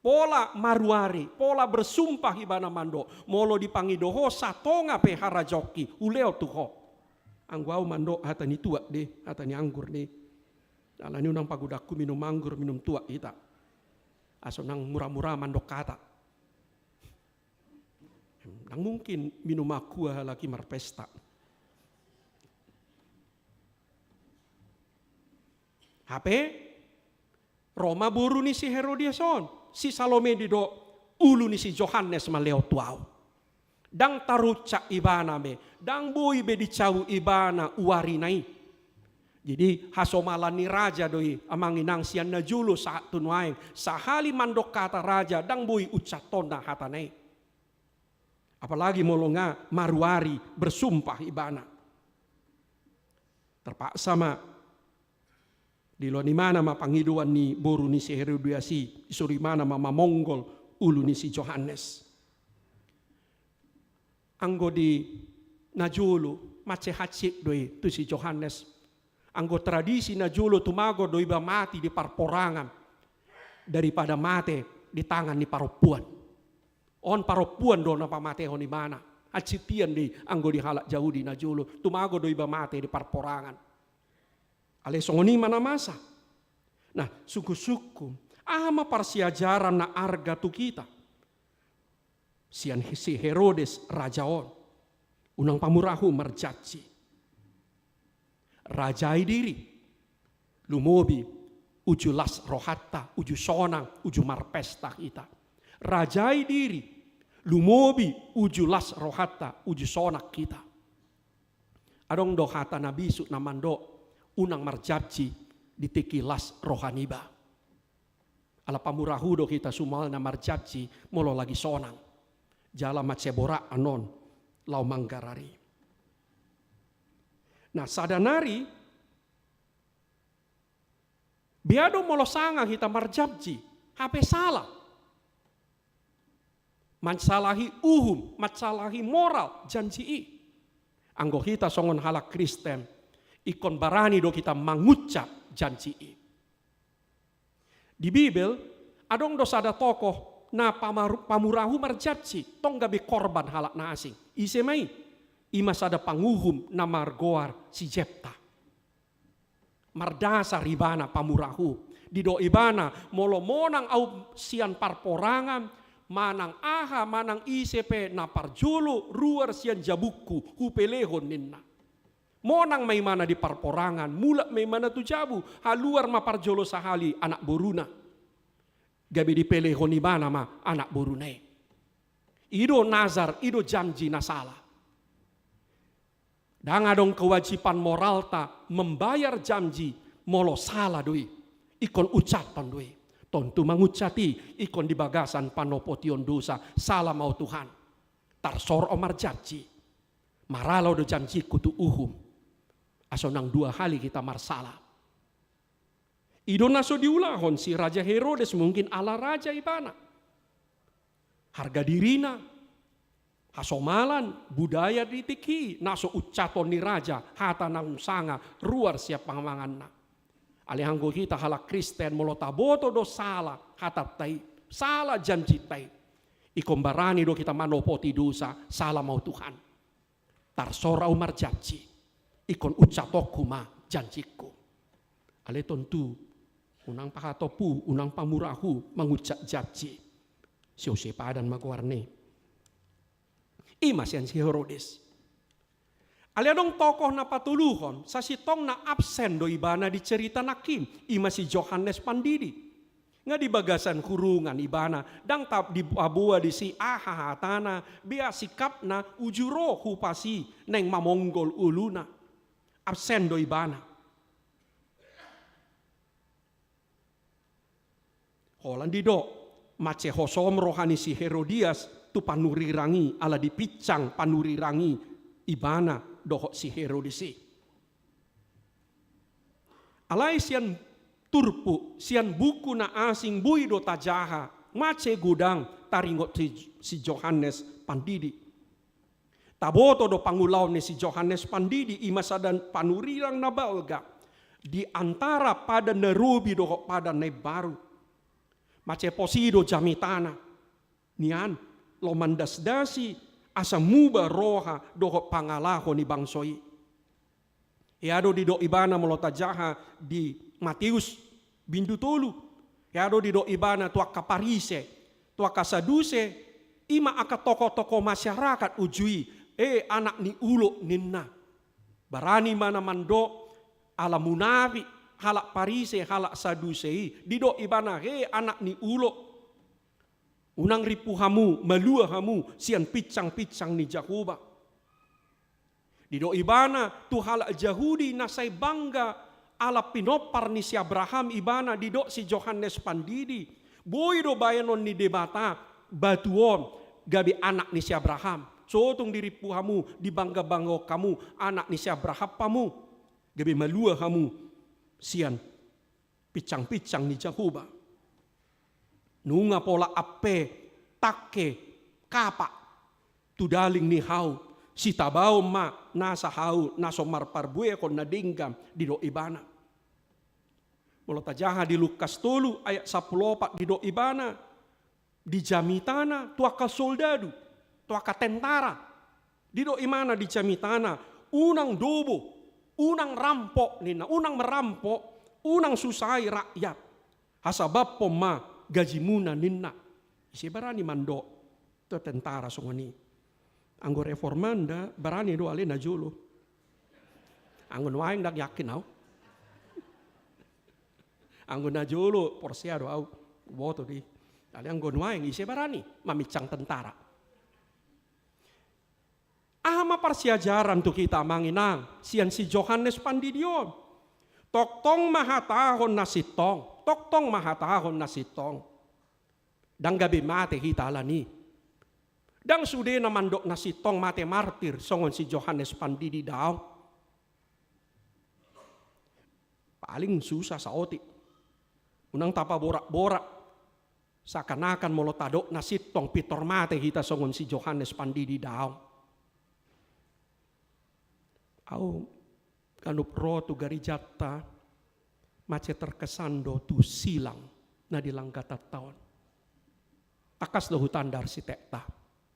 Pola maruari, pola bersumpah ibana mandok, molo dipangido ho satonga pe harajaonki, hulehon tu ho. Anggo ahu mandok hata ni tuak do i, hata ni anggur do i. Alani unang pagodangku minum anggur, minum tuak hita. Asa unang mura-mura mandok hata. Ndang mungkin minum aqua halak i marpesta. Hape, ro ma boru ni si Herodias on, si Salome didok, ulu ni si Johannes ma lehon tu ahu. Ndang taruncak ibana be, ndang boi be dicabut ibana uarina i. Jadi, hasomalan ni raja do i, amang inang, sian na jolo sahat tu nuaeng, sahali mandok hata raja, ndang boi unsathonna hatana i. Apalagi molo nga maruari bersumpah ibana. Terpaksa ma diloan ibana ma pangidoan ni boru ni si Herodias i, disuru ibana ma mamonggol ulu ni si Johannes. Anggo di na jolo, mansai hansit do i tu si Johannes. Anggo tradisi na jolo tumagon do iba mate di parporangan daripada mate di tangan ni parompuan. On parompuan do na pamatehon ibana. Hansit hian do i anggo di halak Jahudi na jolo, tumagon do iba mate di parporangan. Alai songon i ma na masa. Nah, sungkun-sungkun, aha ma parsiajaran na arga tu hita sian si Herodes raja on? Unang pamurahon marjanji. Rajai diri, lumobi uju las rohanta, uju sonang, uju marpesta hita. Rajai diri, lumobi uju las rohanta, uju sonang hita. Adong do hata na bisuk na mandok, unang marjanji di tingki las roha niba. Ala pamurahu do hita sumalna marjanji molo lagi sonang. Jala mansai borat annon laho manggarar i. Nah, sada nari, bea do molo sanga hita marjanji, hape sala. Mansalahi uhum, mansalahi moral janji i. Anggo hita songon halak Kristen, ingkon barani do hita mangucap janji i. Di Bibel, adong do sada tokoh na pamaru-, pamurahu marjanji, tong gabe korban halak na asing. Ise ma i? I ma sada panguhum na margoar si Jepta. Mardasar ibana pamurahu. Didok ibana, molo monang ahu sian parporangan, manang aha, manang ise pe na parjolo ruar sian jabungku, hupelehon ninna. Monang ma ibana di parporangan, mulak ma ibana tu jabu, haluar ma parjolo sahali anak boruna. Gabe dipelehon ibana ma anak boruna i. I do nazar, i do janji na sala. Ndang adong kewajiban moralta membayar janji molo sala do i. Ingkon uncathon do i. Tontu manguncat i, ingkon di bagasan panopotion dosa, sala ma ahu Tuhan. Tarsor ahu marjanji. Maralo do janjingku tu uhum. Asa unang dua hali hita marsala. I do na so diulahon si Raja Herodes, mungkin ala raja ibana. Harga dirina, hasomalan, budaya di tingki i, na so uncathon ni raja, hata naung sanga, ruar sian pamanganna. Alai anggo hita halak Kristen, molo taboto do sala hatanta i, sala janjinta i, ingkon barani do hita manopoti dosa, sala ma ahu Tuhan. Tarsor ahu marjanji, ingkon uncathonku ma janjingku. Alai tontu, unang pahatop hu, unang pamurahu, manguncat janji. Si Jose Padan ma goarna i. I ma sian si Herodes. Alai adong tokoh na patoluhon, sasintongna absen do ibana di cerita nangkin, i ma si Johannes Pandidi. Nga di bagasan hurungan ibana, ndang tabo diboaboa disi aha hatana, bea sikapna, uju ro hupas i naeng mamonggol uluna. Absen do ibana. Holan didok, mansai hosom roha ni si Herodias tu panurirang i, ala dipinsang panurirang i ibana dohot si Herodes i. Alai sian turpuk, sian buku na asing boi do tajaha, mansai godang taringot si, si Johannes Pandidi. Taboto do pangulaon ni si Johannes Pandidi, i ma sada panurirang na balga di antara Padan na Robi dohot Padan na Imbaru. Mansai pos i do jamitana. Nian, laho mandasdasi asa muba roha dohot pangalaho ni bangso i. Hea do didok ibana molo tajaha di Mateus bindu tolu. Hea do didok ibana tu angka Parise, tu angka Saduse, i ma angka tokoh-tokoh masyarakat uju i, e anak ni ulok ninna. Barani ma na mandok, ala munafik, halak Parise, halak Saduse i, didok ibana, he anak ni ulok. Unang rimpu hamu, malua hamu, sian pinsang-pinsang ni Jahowa. Didok ibana, tu halak Jahudi na sai bangga, ala pinompar ni si Abraham ibana, didok si Johannes Pandidi. Boi do baenon ni Debata, batu on, gabe anak ni si Abraham. Sotung dirimpu hamu, dibangga-banggaon hamu, anak ni si Abraham hamu. Gabe malua hamu, sian pinsang-pinsang ni Jahowa. Nunga pola ampe tangke kapak tu daling ni hau, sitabaon ma nasa hau na so marparbuehon na denggan, didok ibana. Molo tajaha di Lukas tolu ayat sampulu opat, didok ibana, di jamitana tu angka soldadu, tu angka tentara. Didok ibana di jamitana, unang dobo, unang rampok ninna, unang merampok, unang susai rakyat. Hasabamhon ma gajimuna ninna. Ise barani mandok tu tentara songon i? Anggo reformanda barani do ale na jolo. Anggo nuaeng ndang yakin au. Anggo na jolo porsea do au, boto do i. Alai anggo nuaeng ise barani maminsang tentara? Aha ma parsiajaran tu hita amang inang sian si Johannes Pandidi on? Tongtong ma hatahon na sintong, tongtong ma hatahon na sintong. Ndang gabe mate hita alani. Ndang sude na mandok na sintong mate martir songon si Johannes Pandidi, daong. Paling susah saotik. Unang tapaborak-borak. Seakan-akan molo tadok na sintong pintor mate hita songon si Johannes Pandidi, daong. Au ganup ro tu garejanta, mansai terkesan do tu silang na di langgatanta on. Tangkas do hutanda arsitekta,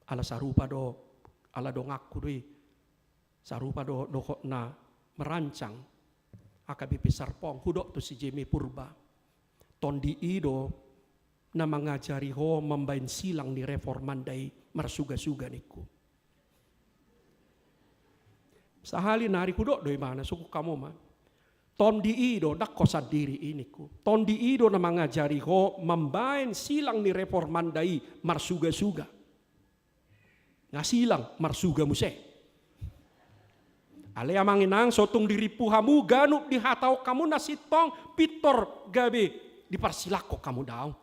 ala sarupa do, ala donganku do i. Sarupa do dohot na merancang H K B P Serpong, hudok tu si Jemi Purba. Tondi i do na mangajari ho mambaen silang ni reformanda i marsuga-suga ningku. Sahali nari hudok do ibana, sungkun hamu ma. Tondi i do, ndang ho sandiri i ningku. Tondi i do na mangajari ho mambaen silang ni reformanda i marsuga-suga. Nga silang, marsuga muse. Alai amang inang, so tung dirimpu hamu, ganup dihatahon hamu na sintong, pintor gabe diparsilanghon hamu, daong.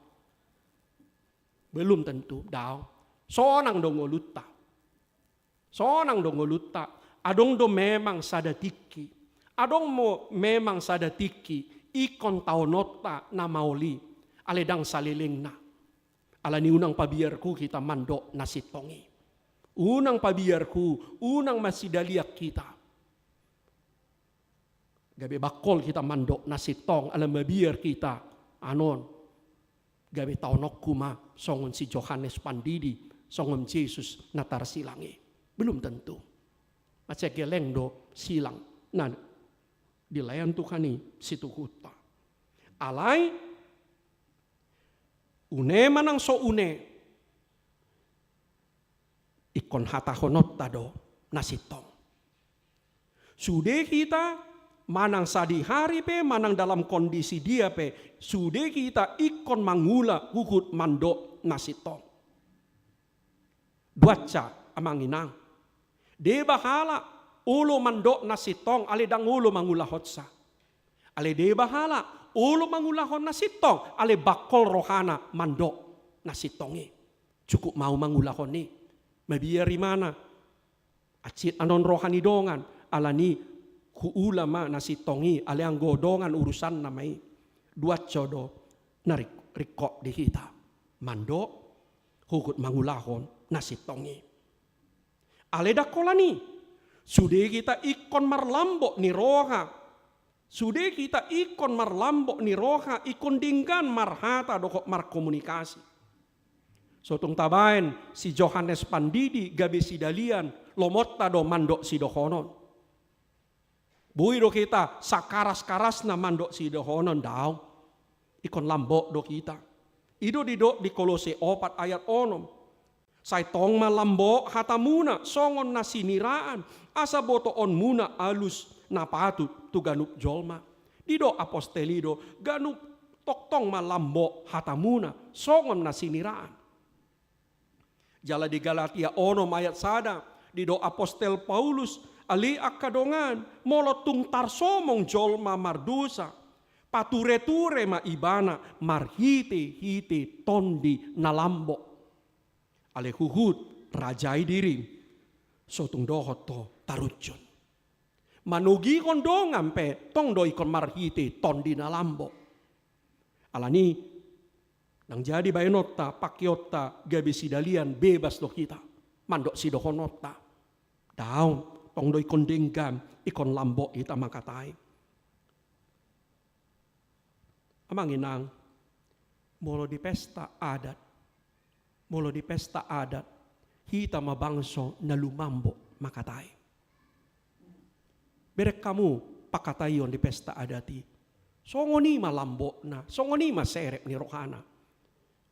Belum tentu, daong. Sonang do ngolunta. Sonang do ngolunta. Adong do memang sada tingki. Adong mo memang sada tingki, ingkon taononta na maol i. Alai ndang salelengna. Alani unang pabiarhu hita mandok na sintong i. Unang pabiarhu, unang masidalian hita. Gabe bangkol hita mandok na sintong, ala mabiar hita, anon. Gabe taononhu ma songon si Johannes Pandidi, songon Jesus na tarsilang i. Belum tentu. Mansai geleng do silang na dilean Tuhan i situhunta. Alai, une manang so une, ingkon hatahononta do na sintong. Sude hita, manang sadihari pe, manang dalam kondisi dia pe, sude hita ingkon mangula huhut mandok na sintong. Duansa, amang inang. Deba halak olo mandok na sintong, alai ndang olo mangulahonsa. Alai deba halak olo mangulahon na sintong, alai bangkol rohana mandok na sintong i. Cukup ma au mangulahon i. Mabiar imana. Hansit anon roha ni dongan, alani huula ma na sintong i, alai anggo dongan urusanna ma i. Duansa do na ring-, ringkot di hita. Mandok, huhut mangulahon na sintong i. Alai ndang holan i, sude hita ingkon marlambok ni roha. Sude hita ingkon marlambok ni roha, ingkon denggan marhata dohot markomunikasi. So tung tabaen si Johannes Pandidi gabe sidalian, lomonta do mandok sidohonon. Boi do hita sakaras-karasna mandok sidohonon, daong. Ingkon lambok do hita. I do didok di Kolose opat ayat onom. Sai tong ma lambok hatamuna songon na siniraan, asa botoonmuna alus na patut tu ganup jolma. Didok apostel i do, ganup tongtong ma lambok hatamuna songon na siniraan. Jala di Galatia onom ayat sada, didok apostel Paulus, ale angka dongan, molo tung tarsomong jolma mardosa, pature-ture ma ibana marhite-hite Tondi na lambok. Alai huhut rajai dirim, so tung dohot ho tarunjun. Manogihon dongan pe tong do ingkon marhite Tondi na lambok. Alani, ndang jadi baenonta, pakeonta gabe sidalian, bebas do hita mandok sidohononta. Daong, tong do ingkon denggan, ingkon lambok hita mangkatai. Amang inang, molo di pesta adat, molo di pesta adat, hita ma bangso na lumambok mangkatai. Bereng hamu pangkataion di pesta adat i. Songon i ma lambokna, songon i ma serep ni rohana.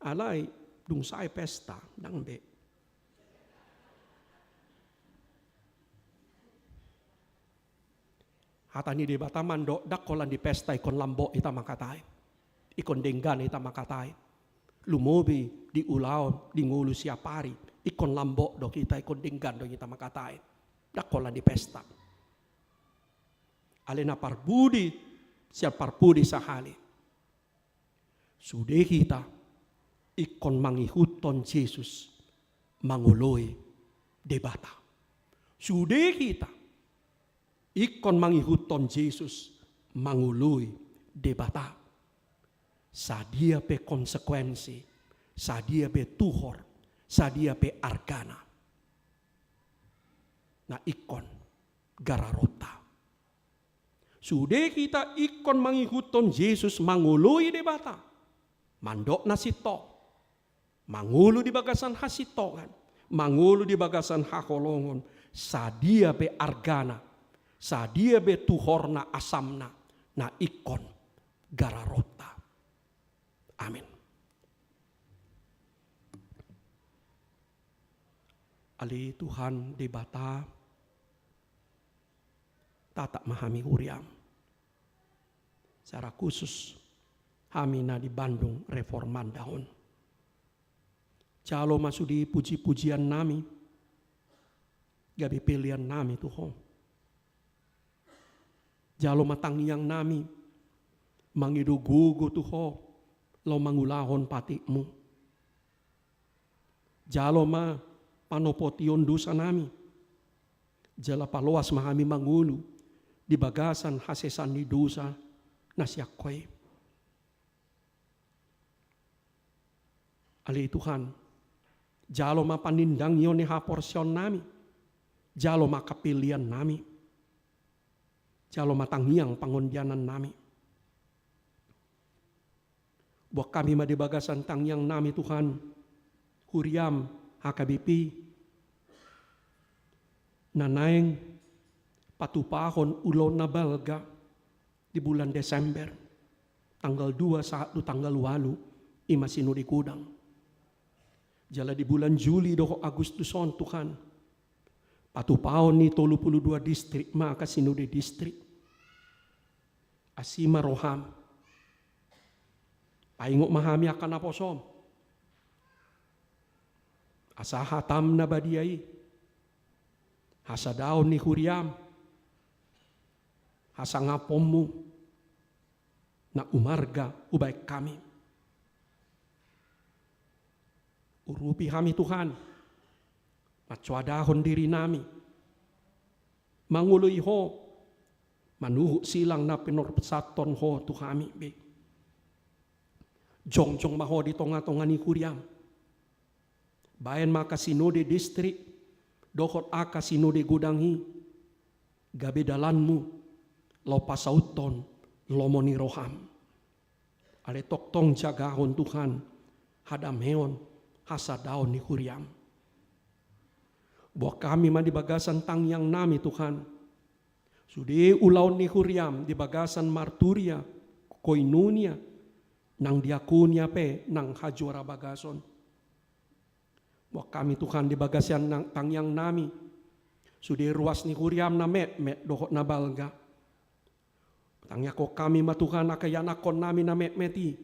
Alai, dung sae pesta, ndang be. Hata ni Debata mandok, ndang holan di pesta ingkon lambok hita mangkatai. Ingkon denggan hita mangkatai. Lumobi di ulaon, di ngolu siapari, ingkon lambok do hita, ingkon denggan do hita mangkatai. Ndang holan di pesta. Alai na parpudi, sian parpudi sahali. Sude hita ingkon mangihuthon Jesus mangoloi Debata. Sude hita ingkon mangihuthon Jesus mangoloi Debata. Sadia pe konsekuensi, sadia pe tuhor, sadia pe argana. Na ingkon gararonta. Sude hita ingkon mangihuthon Jesus mangoloi Debata. Mandok na sintong. Mangolu di bagasan hasintongan. Mangolu di bagasan haholongon. sadia pe argana, sadia pe tuhorna asamna, na ingkon gararonta. Amin. Ale Tuhan Debata, tatap ma hami huriam. Secara khusus hami na di Bandung Reformanda on. Jalo ma sude puji-pujian nami, gabe pelean nami tu Ho. Jalo ma tangiang nami, mangido gogo tu Ho, laho mangulahon patikmu. Jalo ma panopotion dosa nami. Jala paloas ma hami mangolu di bagasan hasesaan ni dosa na sian Ho i. Ale Tuhan, jalo ma panindangion ni haporseaon nami, jalo ma kapelean nami, jalo ma tangiang pangondianan nami. Buat hami ma di bagasan tangiang nami Tuhan, huriam H K B P, na naeng patupahon ulaon na balga di bulan Desember, tanggal dua sahat tu tanggal ualu, i ma sinode godang. Jala di bulan Juli dohot Agustus on Tuhan, patupahon ni tolu pulu dua distrik ma angka sinode distrik. Asi ma roham. Paingot ma hami angka naposom. Asa hatam na badia i, hasadaon ni huriam, hasangaponmu na umarga hubaen hami. Urupi hami Tuhan, mansoadahon diri nami, mangoloi Ho, manuhuk silang na pinorsathon Ho tu hami be. Jongjong ma Ho di tonga-tonga ni huriam. Baen ma angka sinode distrik dohot angka sinode godang i gabe dalanmu laho pasauthon lomo ni roham. Ale tongtong jagahon Tuhan hadameon hasadaon ni huriam. Buat hami ma di bagasan tangiang nami Tuhan, sude ulaon ni huriam di bagasan marturia, koinonia, nang diakonia pe nang hajuara bagason. Buat hami Tuhan di bagasan nang tangiang nami, sude ruas ni huriam na metmet dohot na balga. Tangiangkon hami ma Tuhan angka ianakkon nami na metmet i,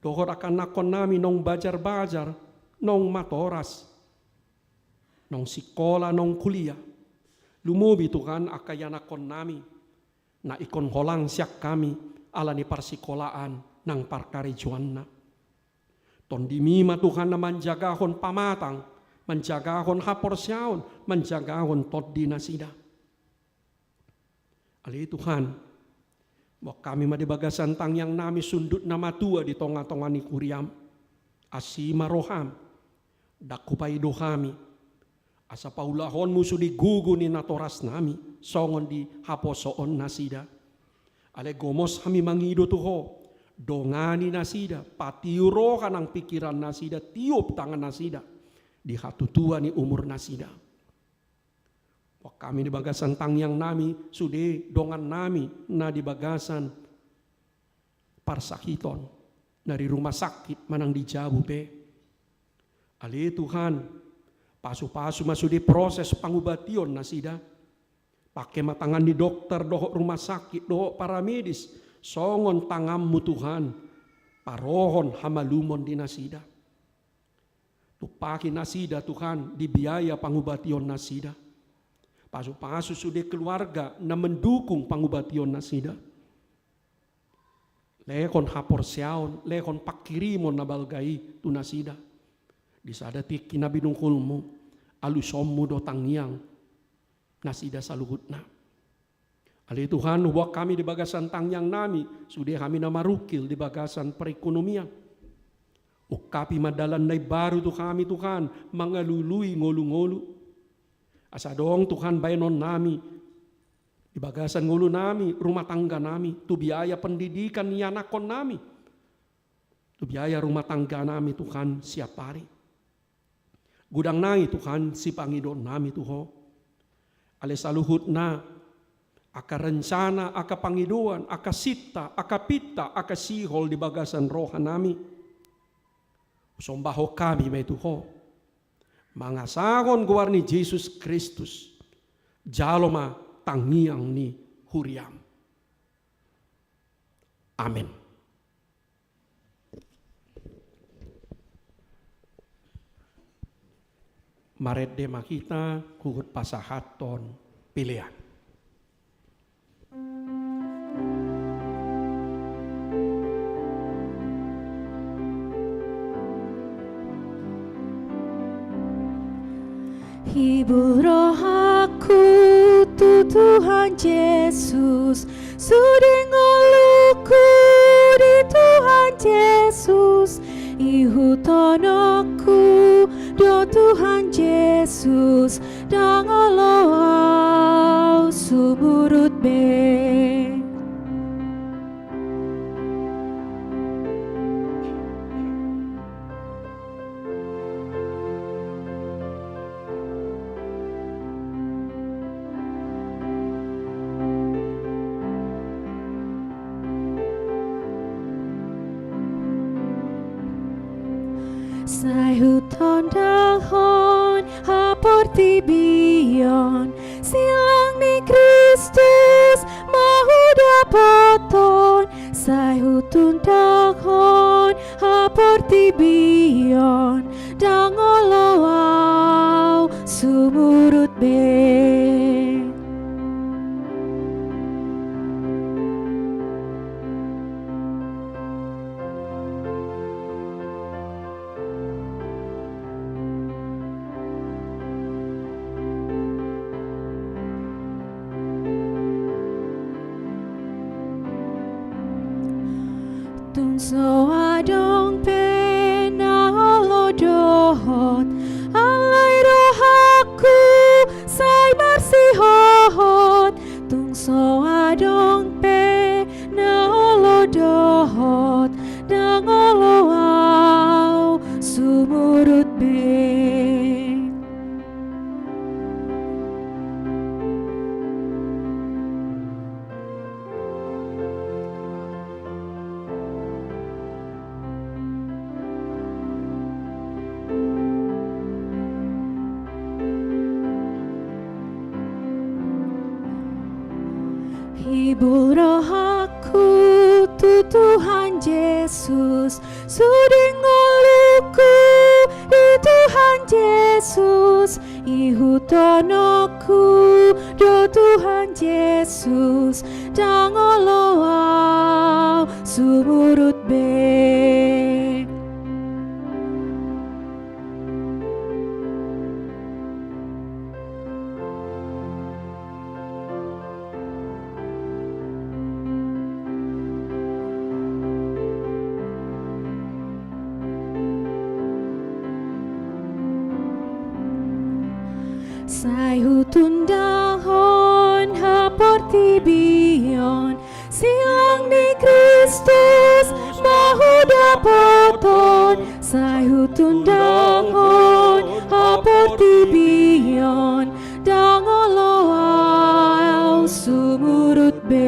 dohot angka anakkon nami naung bajar-bajar, naung matoras, naung sikola, naung kuliah. Lumobi Tuhan angka ianakkon nami na ingkon holang sian hami ala ni parsikolaan nang parkarejoanna. Tondimi ma Tuhan na manjagahon pamatang, manjagahon haporseaon, manjagahon tondi nasida. Ale Tuhan, buat hami ma di bagasan tangiang nami sundut na matua di tonga-tonga ni huriam. Asi ma roham, ndang hupaido hami, asa paulahonmu sude gogo ni natoras nami songon di haposoon nasida. Ale gomos hami mangido tu Ho, dongani nasida, patiu roha nang pingkiran nasida, tiop tangan nasida di hatutuan ni umur nasida. Buat hami di bagasan tangiang nami sude dongan nami na di bagasan parsakiton, na di rumah sakit manang di jabu pe. Ale Tuhan, pasu-pasu ma sude proses pangubation nasida. Pangke ma tangan ni dokter dohot rumah sakit dohot paramedis songon tanganmu Tuhan, parohon hamalumon di nasida. Tumpahi nasida Tuhan di biaya pangubation nasida. Pasu-pasu sude keluarga na mendukung pangubation nasida. Lehon haporseaon, lehon panghirimon na balga i tu nasida. Di sada tingki na binungkulmu, alusonmu do tangiang nasida saluhutna. Ale Tuhan, huboan hami di bagasan tangiang nami sude hami na marungkil di bagasan perekonomian. Ungkapi ma dalan na imbaru tu hami Tuhan, mangalului ngolu-ngolu. Asa adong Tuhan baenon nami di bagasan ngolu nami, rumah tangga nami, tu biaya pendidikan ni anakkon nami, tu biaya rumah tangga nami Tuhan siap ari. Godang nai Tuhan sipangidoannami tu Ho. Alai saluhutna angka rencana, angka pangidoan, angka sinta, angka pinta, angka sihol di bagasan rohanami, husombahon hami ma i tu Ho, mangasahon goar ni Jesus Kristus, jalo ma tangiang ni huriaM. Amen. Marende ma hita huhut pasahathon pelean. Hibul rohangku tu Tuhan Jesus, sude ngolungku di Tuhan Jesus, ihuthononku do Tuhan Jesus, ndang olo au sumurut be. Sai hutondahon haportibion, silang ni Kristus ma hudapothon, sai hutondahon haportibion, ndang olo au sumurut be. Tung so adong pe na olo dohot, alai rohangku sai marsihot. Tung so adong pe na olo dohot, ndang olo au sumurut be. Hibul rohangku tu Tuhan Jesus, sude ngolungku di Tuhan Jesus, ihuthononku do Tuhan Jesus, ndang olo au sumurut be. Sai hutondahon haportibion, silang ni Kristus ma hudapothon, sai hutondahon haportibion, ndang olo au sumurut be.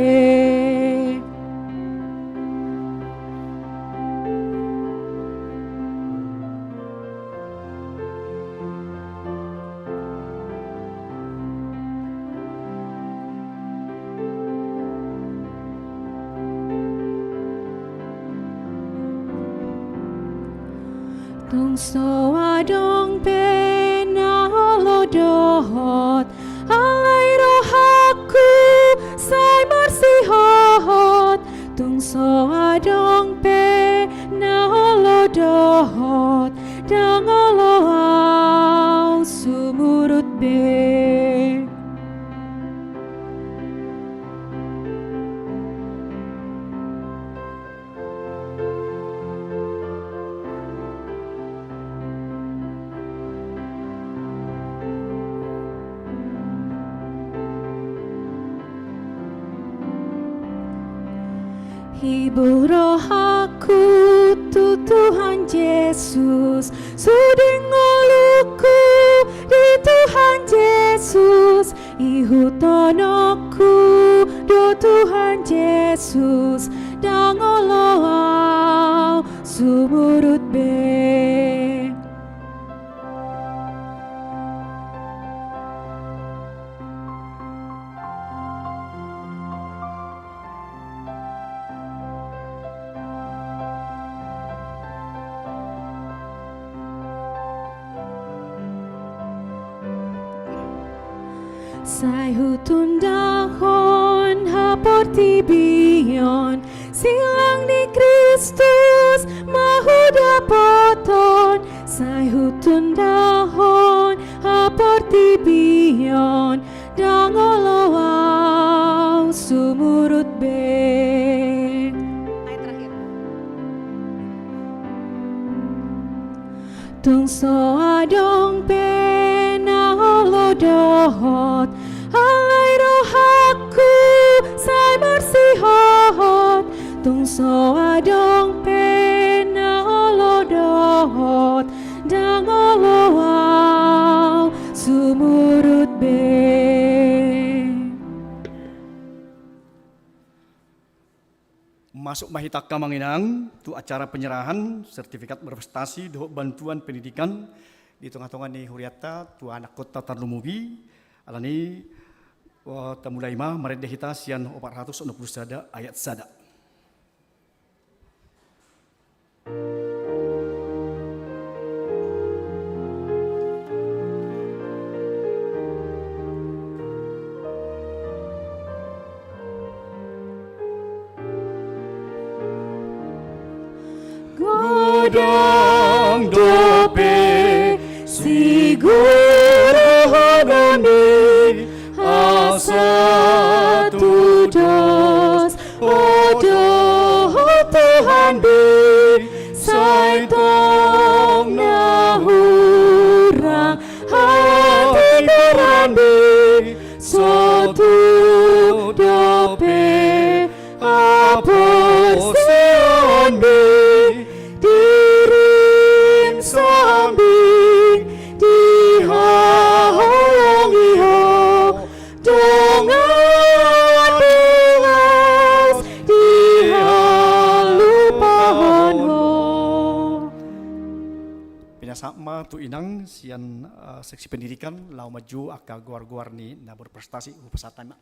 Tung so adong pe na olo dohot, alai rohangku sai marsihot. Tung so adong pe na olo dohot, ndang olo au sumurut be. Hibul rohangku tu Tuhan Jesus, sude ngolungku Jesus, ihuthononku do Tuhan Jesus, ndang olo au sumurut be. Sai hutundahon haportibion, silang ni Kristus ma hudapothon, sai hutundahon haportibion, ndang olo au sumurut be. Ayat terakhir. Tung so adong pe na olo dohot, alai rohangku sai marsihot. Tung so adong pe na olo dohot, ndang olo au sumurut be. Masuk ma hita angka amang inang tu acara penyerahan sertifikat berprestasi dohot bantuan pendidikan di tonga-tonga ni hurianta tu anakkonta tarlumobi. Alani, eh, tamulai ma, marende hita sian opat ratus onom pulu sada ayat sada. Godang dope sigurahononmi, asa tudos ho dohot Tuhan be, sai tong na hurang hatigoranmi, sotung dope haporseaonmi, dirim sambing dihaholongi ho, dongan di las dihalupahon ho. Pinasahat ma tu inang sian, eh, seksi pendidikan, laho maju angka goar-goar ni na berprestasi, hupasahat hami ma.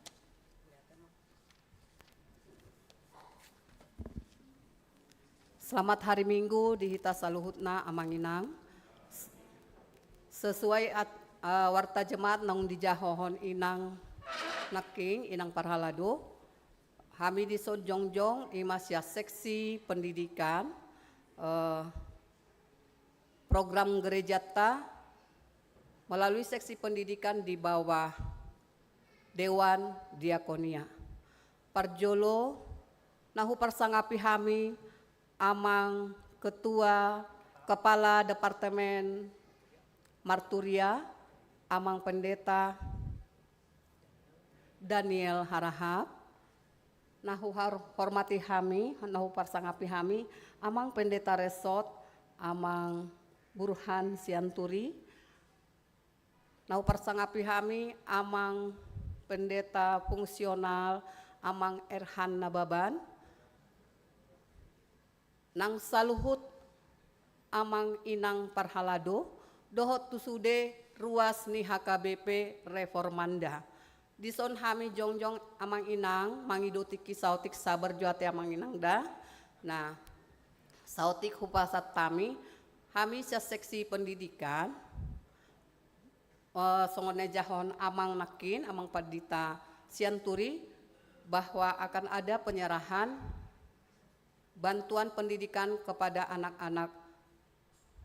Selamat hari Minggu di hita saluhutna amang inang. Sesuai at-, eh, warta jemaat naung dijahohon inang nangkin, inang parhalado, hami dison jongjong i ma sian seksi pendidikan, eh, program gerejanta melalui seksi pendidikan di bawah Dewan Diakonia. Parjolo, na huparsangapi hami amang ketua kepala departemen marturia, amang pendeta Daniel Harahap, na huhormati hami, na huparsangapi hami, amang pendeta resort, amang Burhan Sianturi, na huparsangapi hami, amang pendeta fungsional, amang Erhan Nababan, nang saluhut amang inang parhalado, dohot tu sude ruas ni H K B P Reformanda. Dison hami jongjong amang inang, mangido tingki saotik, sabar jo ate amang inang da. Nah, saotik hupasahat hami, hami sian seksi pendidikan, eh, songon na dijahohon amang nangkin, amang pandita Sianturi, bahwa akan ada penyerahan bantuan pendidikan kepada anak-anak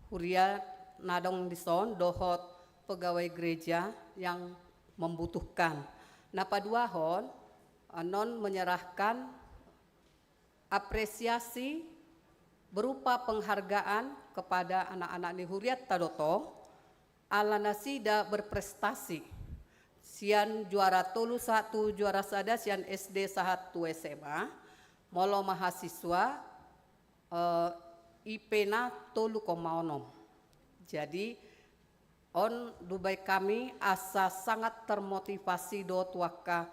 huria na adong dison dohot pegawai gereja yang membutuhkan. Na paduahon, annon menyerahkan apresiasi berupa penghargaan kepada anak-anak ni hurianta do tong, ala nasida berprestasi sian juara tolu sahat tu juara sada sian S D sahat tu S M A, molo mahasiswa, eh, I P-na tolu koma onom. Jadi, On dibaen hami asa sangat termotivasi do tu angka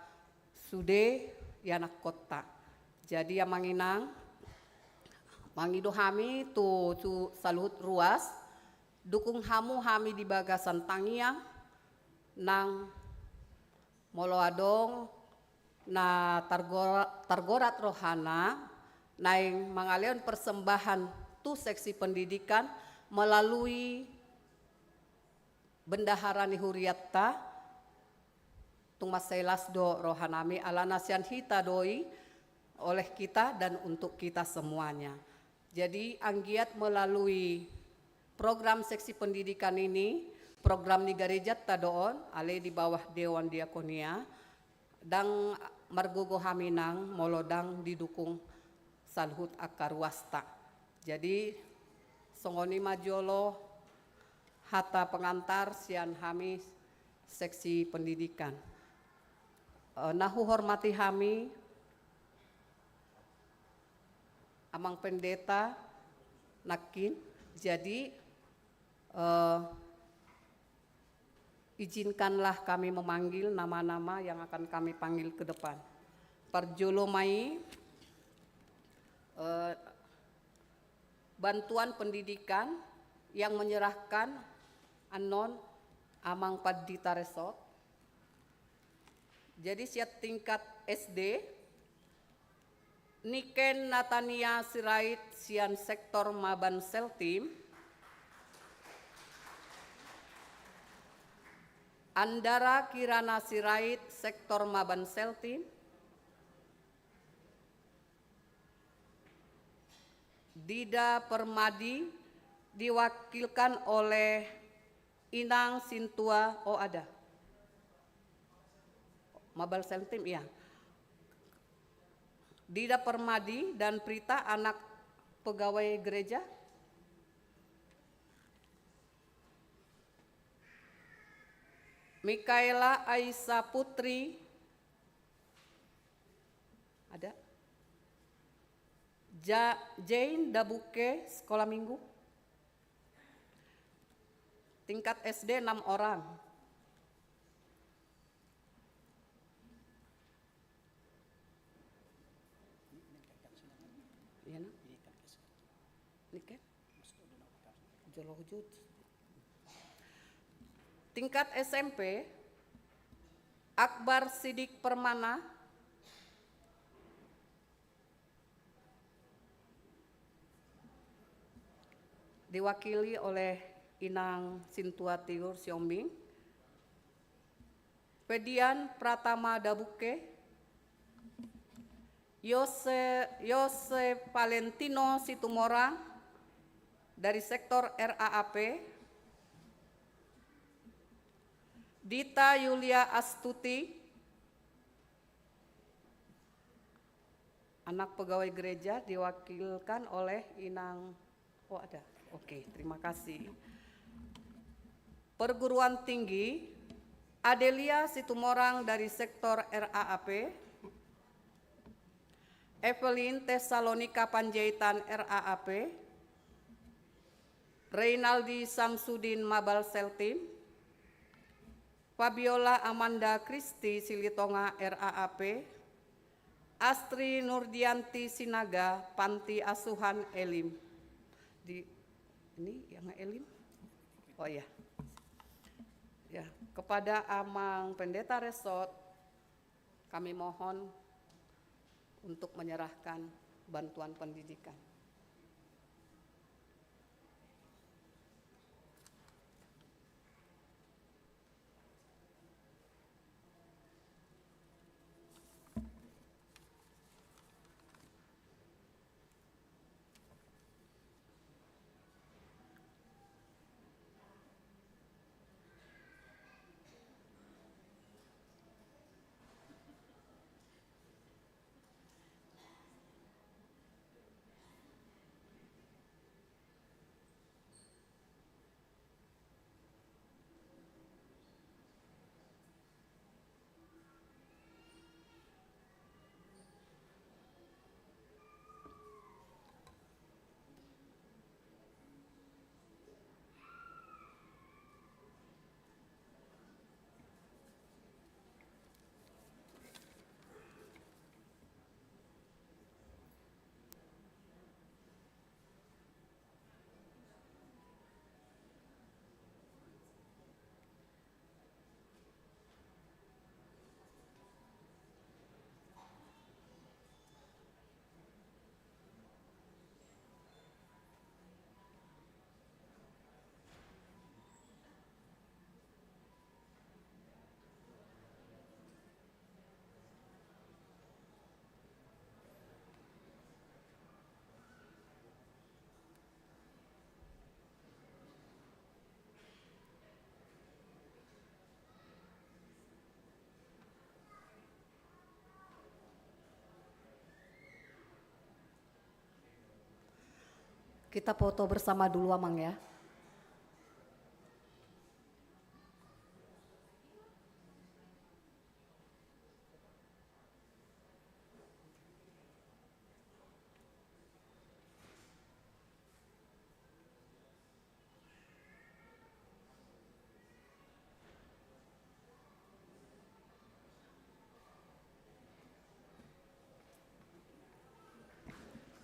sude ianakhonta. Jadi amang inang, mangido hami tu, tu saluhut ruas, dukung hamu hami di bagasan tangiang, nang molo adong na targora-, targorat rohana, naeng mangalehon persembahan tu seksi pendidikan melalui bendahara ni huriatta, tung mansai las do rohanami, alana sian hita do i, oleh kita dan untuk kita semuanya. Jadi, anggiat melalui program seksi pendidikan ini, program ni garejanta do on, alai di bawah Dewan Diakonia, ndang margogo hami nang molo ndang didukung saluhut angka ruasta. Jadi, songon i ma jolo hata pengantar sian hami seksi pendidikan. Eh, na huhormati hami, Amang Pendeta, nangkin, jadi, eh, izinkanlah kami memanggil nama-nama yang akan kami panggil ke depan. Parjolo ma i, eh, bantuan pendidikan yang menyerahkan annon Amang Pandita Resort. Jadi sian tingkat S D, Niken Natania Sirait sian sektor Maban Seltim. Andara Kirana Sirait sektor Maban Seltim. Dida Permadi diwakilkan oleh Inang Sintua, oh, ada. Mabal Seltim, iya. Dida Permadi dan Prita, anak pegawai gereja. Mikaela Aisa Putri. Ada. Ja-, Jane Dabuke, sekolah minggu. Tingkat S D enam orang. Iya, no? Ini kan? Jolo hujut. Tingkat S M P, Akbar Sidik Permana, diwakili oleh Inang Sintua Tiur Siombing. Fedian Pratama Dabuke, Yose-, Yose Valentino Situmorang dari sektor R A A P, Dita Yulia Astuti, anak pegawai gereja, diwakilkan oleh Inang, oh, ada. Oke, terima kasih. Perguruan tinggi, Adelia Situmorang dari sektor R A A P, Evelyn Tesalonika Panjaitan R A A P, Reynaldi Samsudin Mabal Seltim, Fabiola Amanda Kristi Silitonga R A A P, Astri Nurdianti Sinaga, Panti Asuhan Elim. Di, ini yang Elim? Oh, iya. Ya, kepada Amang Pendeta Resort, kami mohon untuk menyerahkan bantuan pendidikan. Kita foto bersama dulu, Amang, ya.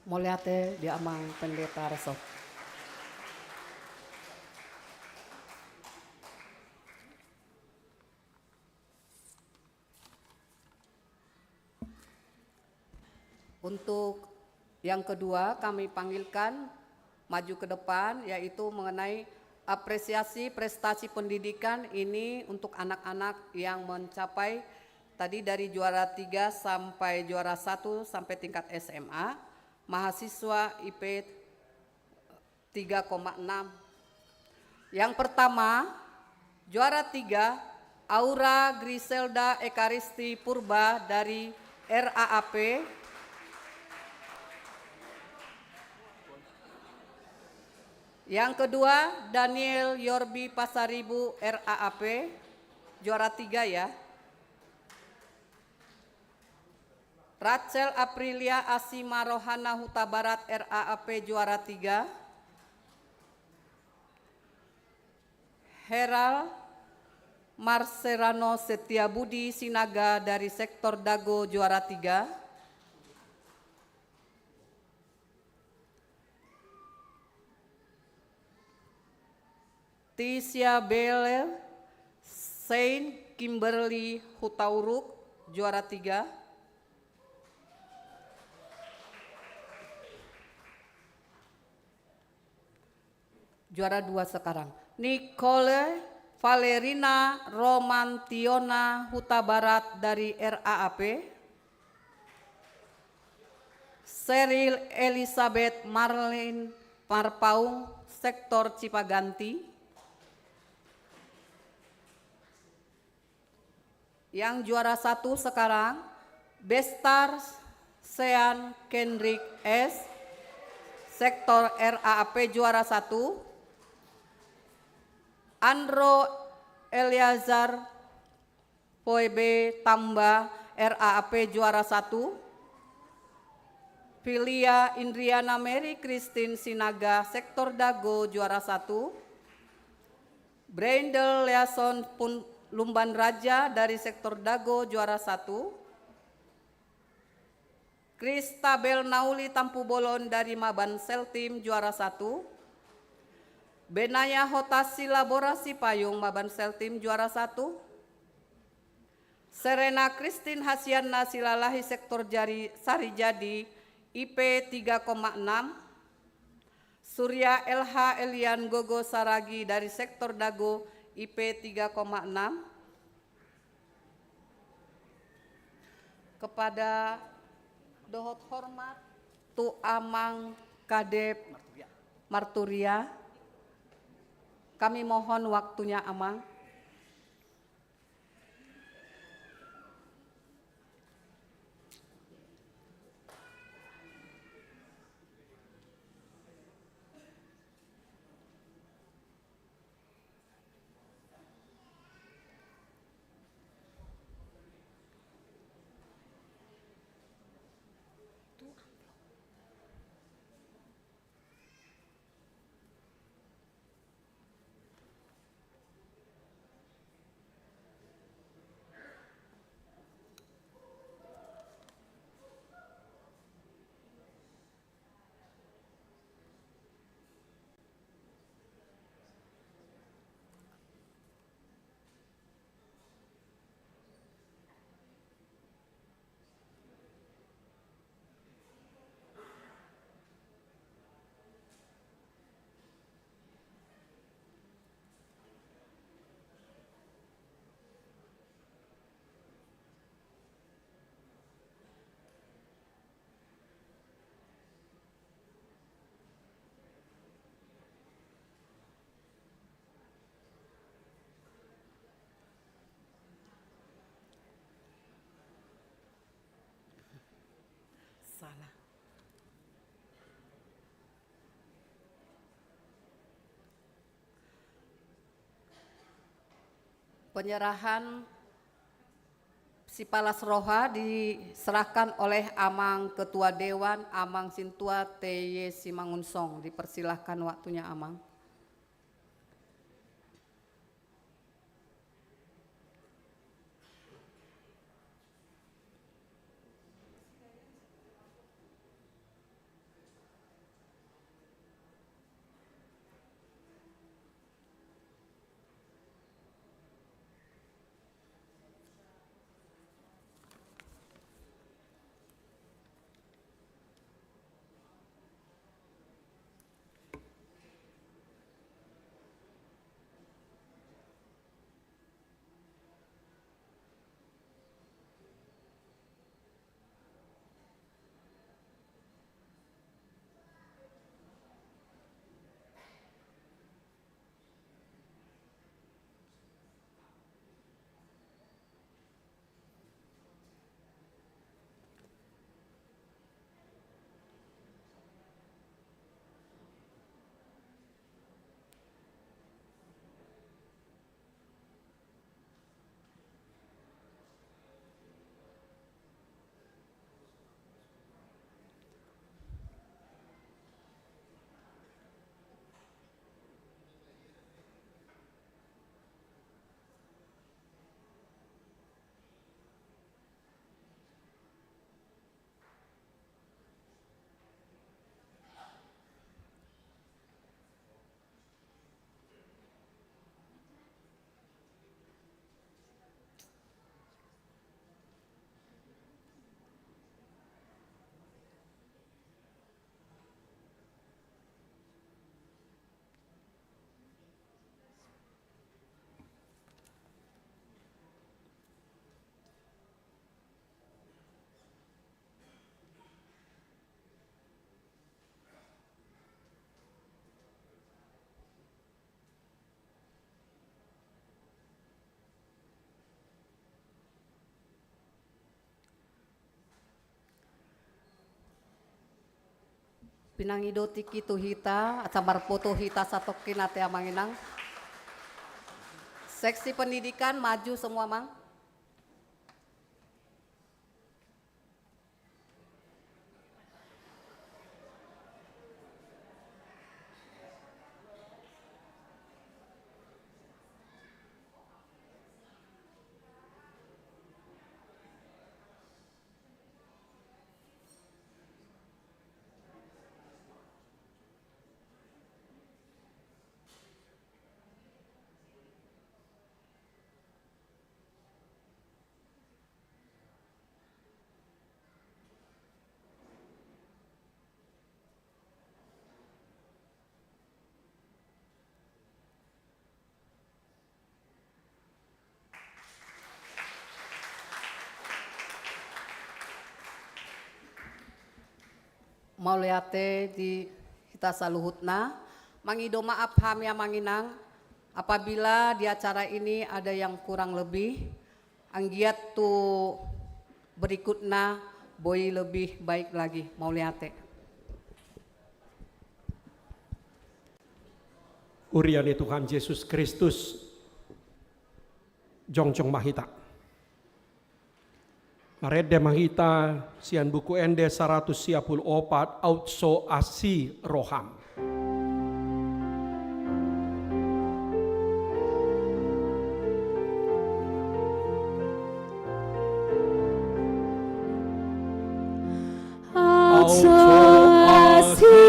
Mauliate di Amang Pendeta Resort. Untuk yang kedua, kami panggilkan maju ke depan, yaitu mengenai apresiasi prestasi pendidikan ini untuk anak-anak yang mencapai tadi dari juara tiga sampai juara satu sampai tingkat S M A, mahasiswa I P tiga koma enam. Yang pertama, juara tiga, Aura Griselda Ekaristi Purba dari R A A P. Yang kedua, Daniel Yorbi Pasaribu, R A A P, juara tiga, ya. Rachel Aprilia Asima Rohana, Hutabarat, R A A P, juara tiga. Heral Marserano Setiabudi Sinaga dari Sektor Dago, juara tiga. Tisia Bele Saint Kimberly Hutauruk, juara tiga. Juara dua sekarang. Nicole Valerina Romantiona, Hutabarat, dari R A A P. Cheryl Elizabeth Marlin Marpaung, Sektor Cipaganti. Yang juara satu sekarang, Bestar Sean Kendrick S, Sektor R A A P, juara satu. Andro Eleazar Phoebe Tamba, R A A P, juara satu. Filia Indriana Mary Christine Sinaga, Sektor Dago, juara satu. Brandel Leason Pun-, Lumban Raja dari Sektor Dago, juara satu. Kristabel Nauli Tampubolon dari Maban Seltim, juara satu. Benaya Hotasi Labora Sipayung, Maban Seltim, juara satu. Serena Christine Hasianna Silalahi, Sektor Jari-, Sarijadi, I P tiga koma enam. Surya L H Elian Gogo Saragi dari Sektor Dago, I P tiga koma enam. Kepada dohot hormat tu Amang Kadep Marturia, kami mohon waktunya, Amang. Salah. Penyerahan sipalas roha diserahkan oleh Amang Ketua Dewan, Amang Sintua T Y Simangunsong. Dipersilahkan waktunya, Amang. Pinangido tingki tu hita, asa marpoto hita satongkin ate amang inang. Seksi pendidikan maju semua, Mang. Mauliate di hita saluhutna. Mangido maaf hami amang inang apabila di acara ini ada yang kurang lebih. Anggiat tu berikutna boi lebih baik lagi. Mauliate. Huria ni Tuhan Jesus Kristus, jongjong ma hita. Marende ma hita sian Buku Ende saratus sia pulu opat, Aut so asi roham. Aut so asi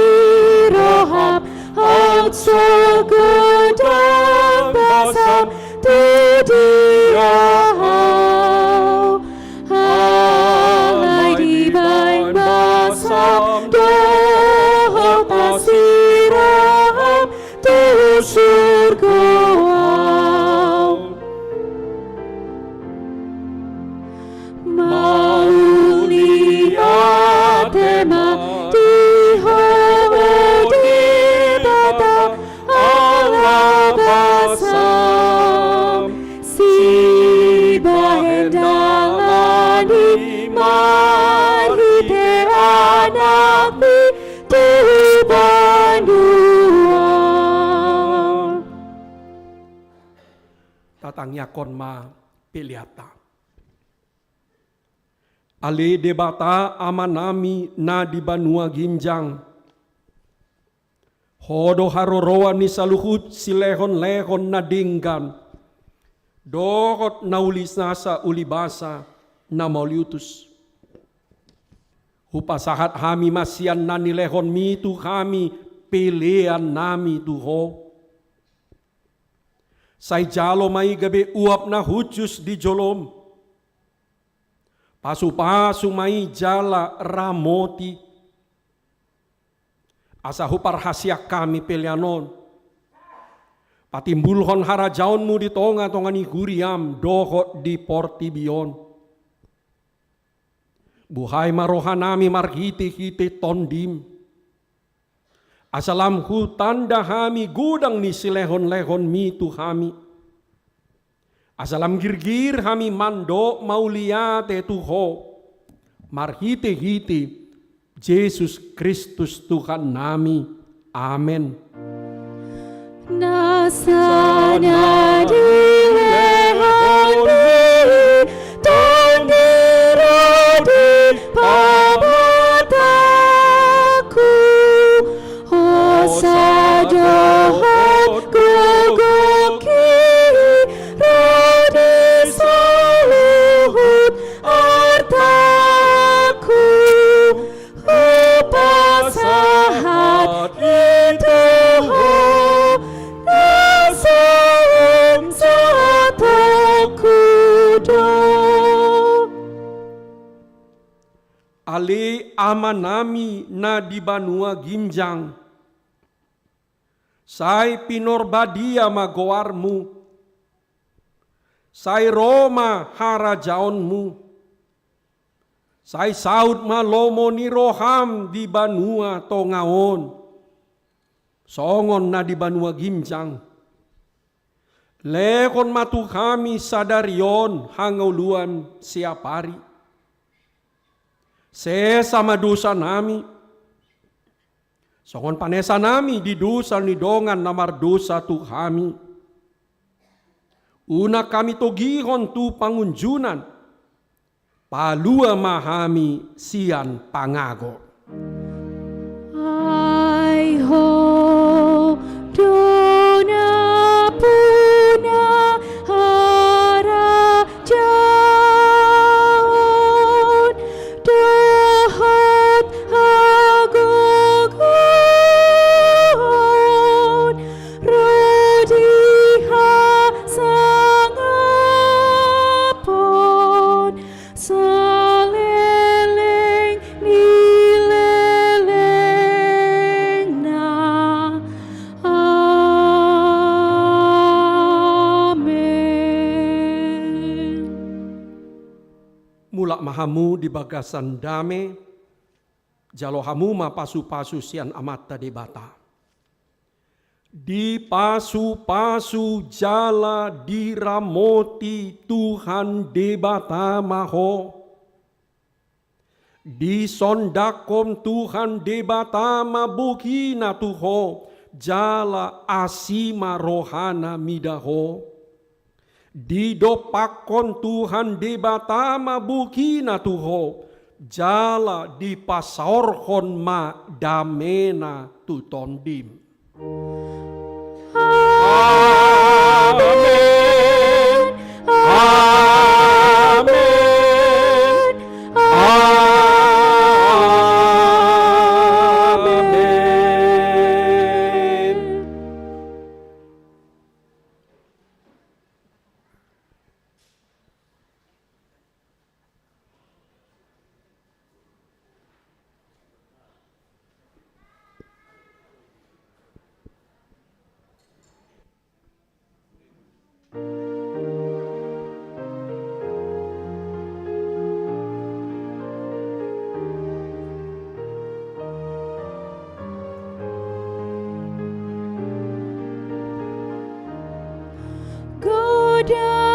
roham, aut so godang basam, tu dia hau. Alai dibaen basam dohot asi roham, tu surgo au. Mauliate ma di Ho Debata, ala basam si Patangiangkon ma peleanta. Ale Debata Amanami na di banua ginjang, Ho do haroroan ni saluhut silehonlehon na denggan dohot na uli nasa uli basa na mauliutus. Hupasahat hami ma sian na nilehonmi tu hami peleannami tu Ho. Sai jalo ma i gabe uap na hushus di jolom. Pasupasu ma i jala ramoti. Asa huparhaseang hami pelean on patimbulhon harajaonmu di tongatonga ni huriam dohot di portibi on. Buhai ma rohanami marhitehite Tondim. Asa lam hutanda hami godang ni silehonlehonmi tu hami. Asa lam girgir hami mandok mauliate tu Ho marhitehite Jesus Kristus Tuhannami. Amen. Nasa na dilehon ni Tondi ro di pamatangku, hosa dohot gogoki ro di saluhut artaku. Hupasahat i tu Ho na saumsatonku do. Ale Amanami na di banua ginjang, sai pinorbadia ma goarmu. Sai ro ma harajaonmu. Sai saut ma lomo ni roham di banua tonga on, songon na di banua ginjang. Lehon ma tu hami sadari on hangoluan siapari. Sesa ma dosanami, songon panesanami di dosa ni dongan na mardosa tu hami. Unang hami togihon tu pangunjunan, palua ma hami sian pangago. Ai Ho do nampuna harajaon dohot hagogoon ro di hasangapon saleleng ni lelengna. Amen. Mulak ma hamu di bagasan dame. Jalo hamu ma pasupasu sian Amanta Debata. Dipasupasu jala diramoti Tuhan Debata ma ho. Disondangkon Tuhan Debata ma bogina tu ho, jala asi ma rohana mida ho. Didompakkon Tuhan Debata ma bogina tu ho, jala dipasaorhon ma damena tu tondim. Amen. Amen. Amen. Godang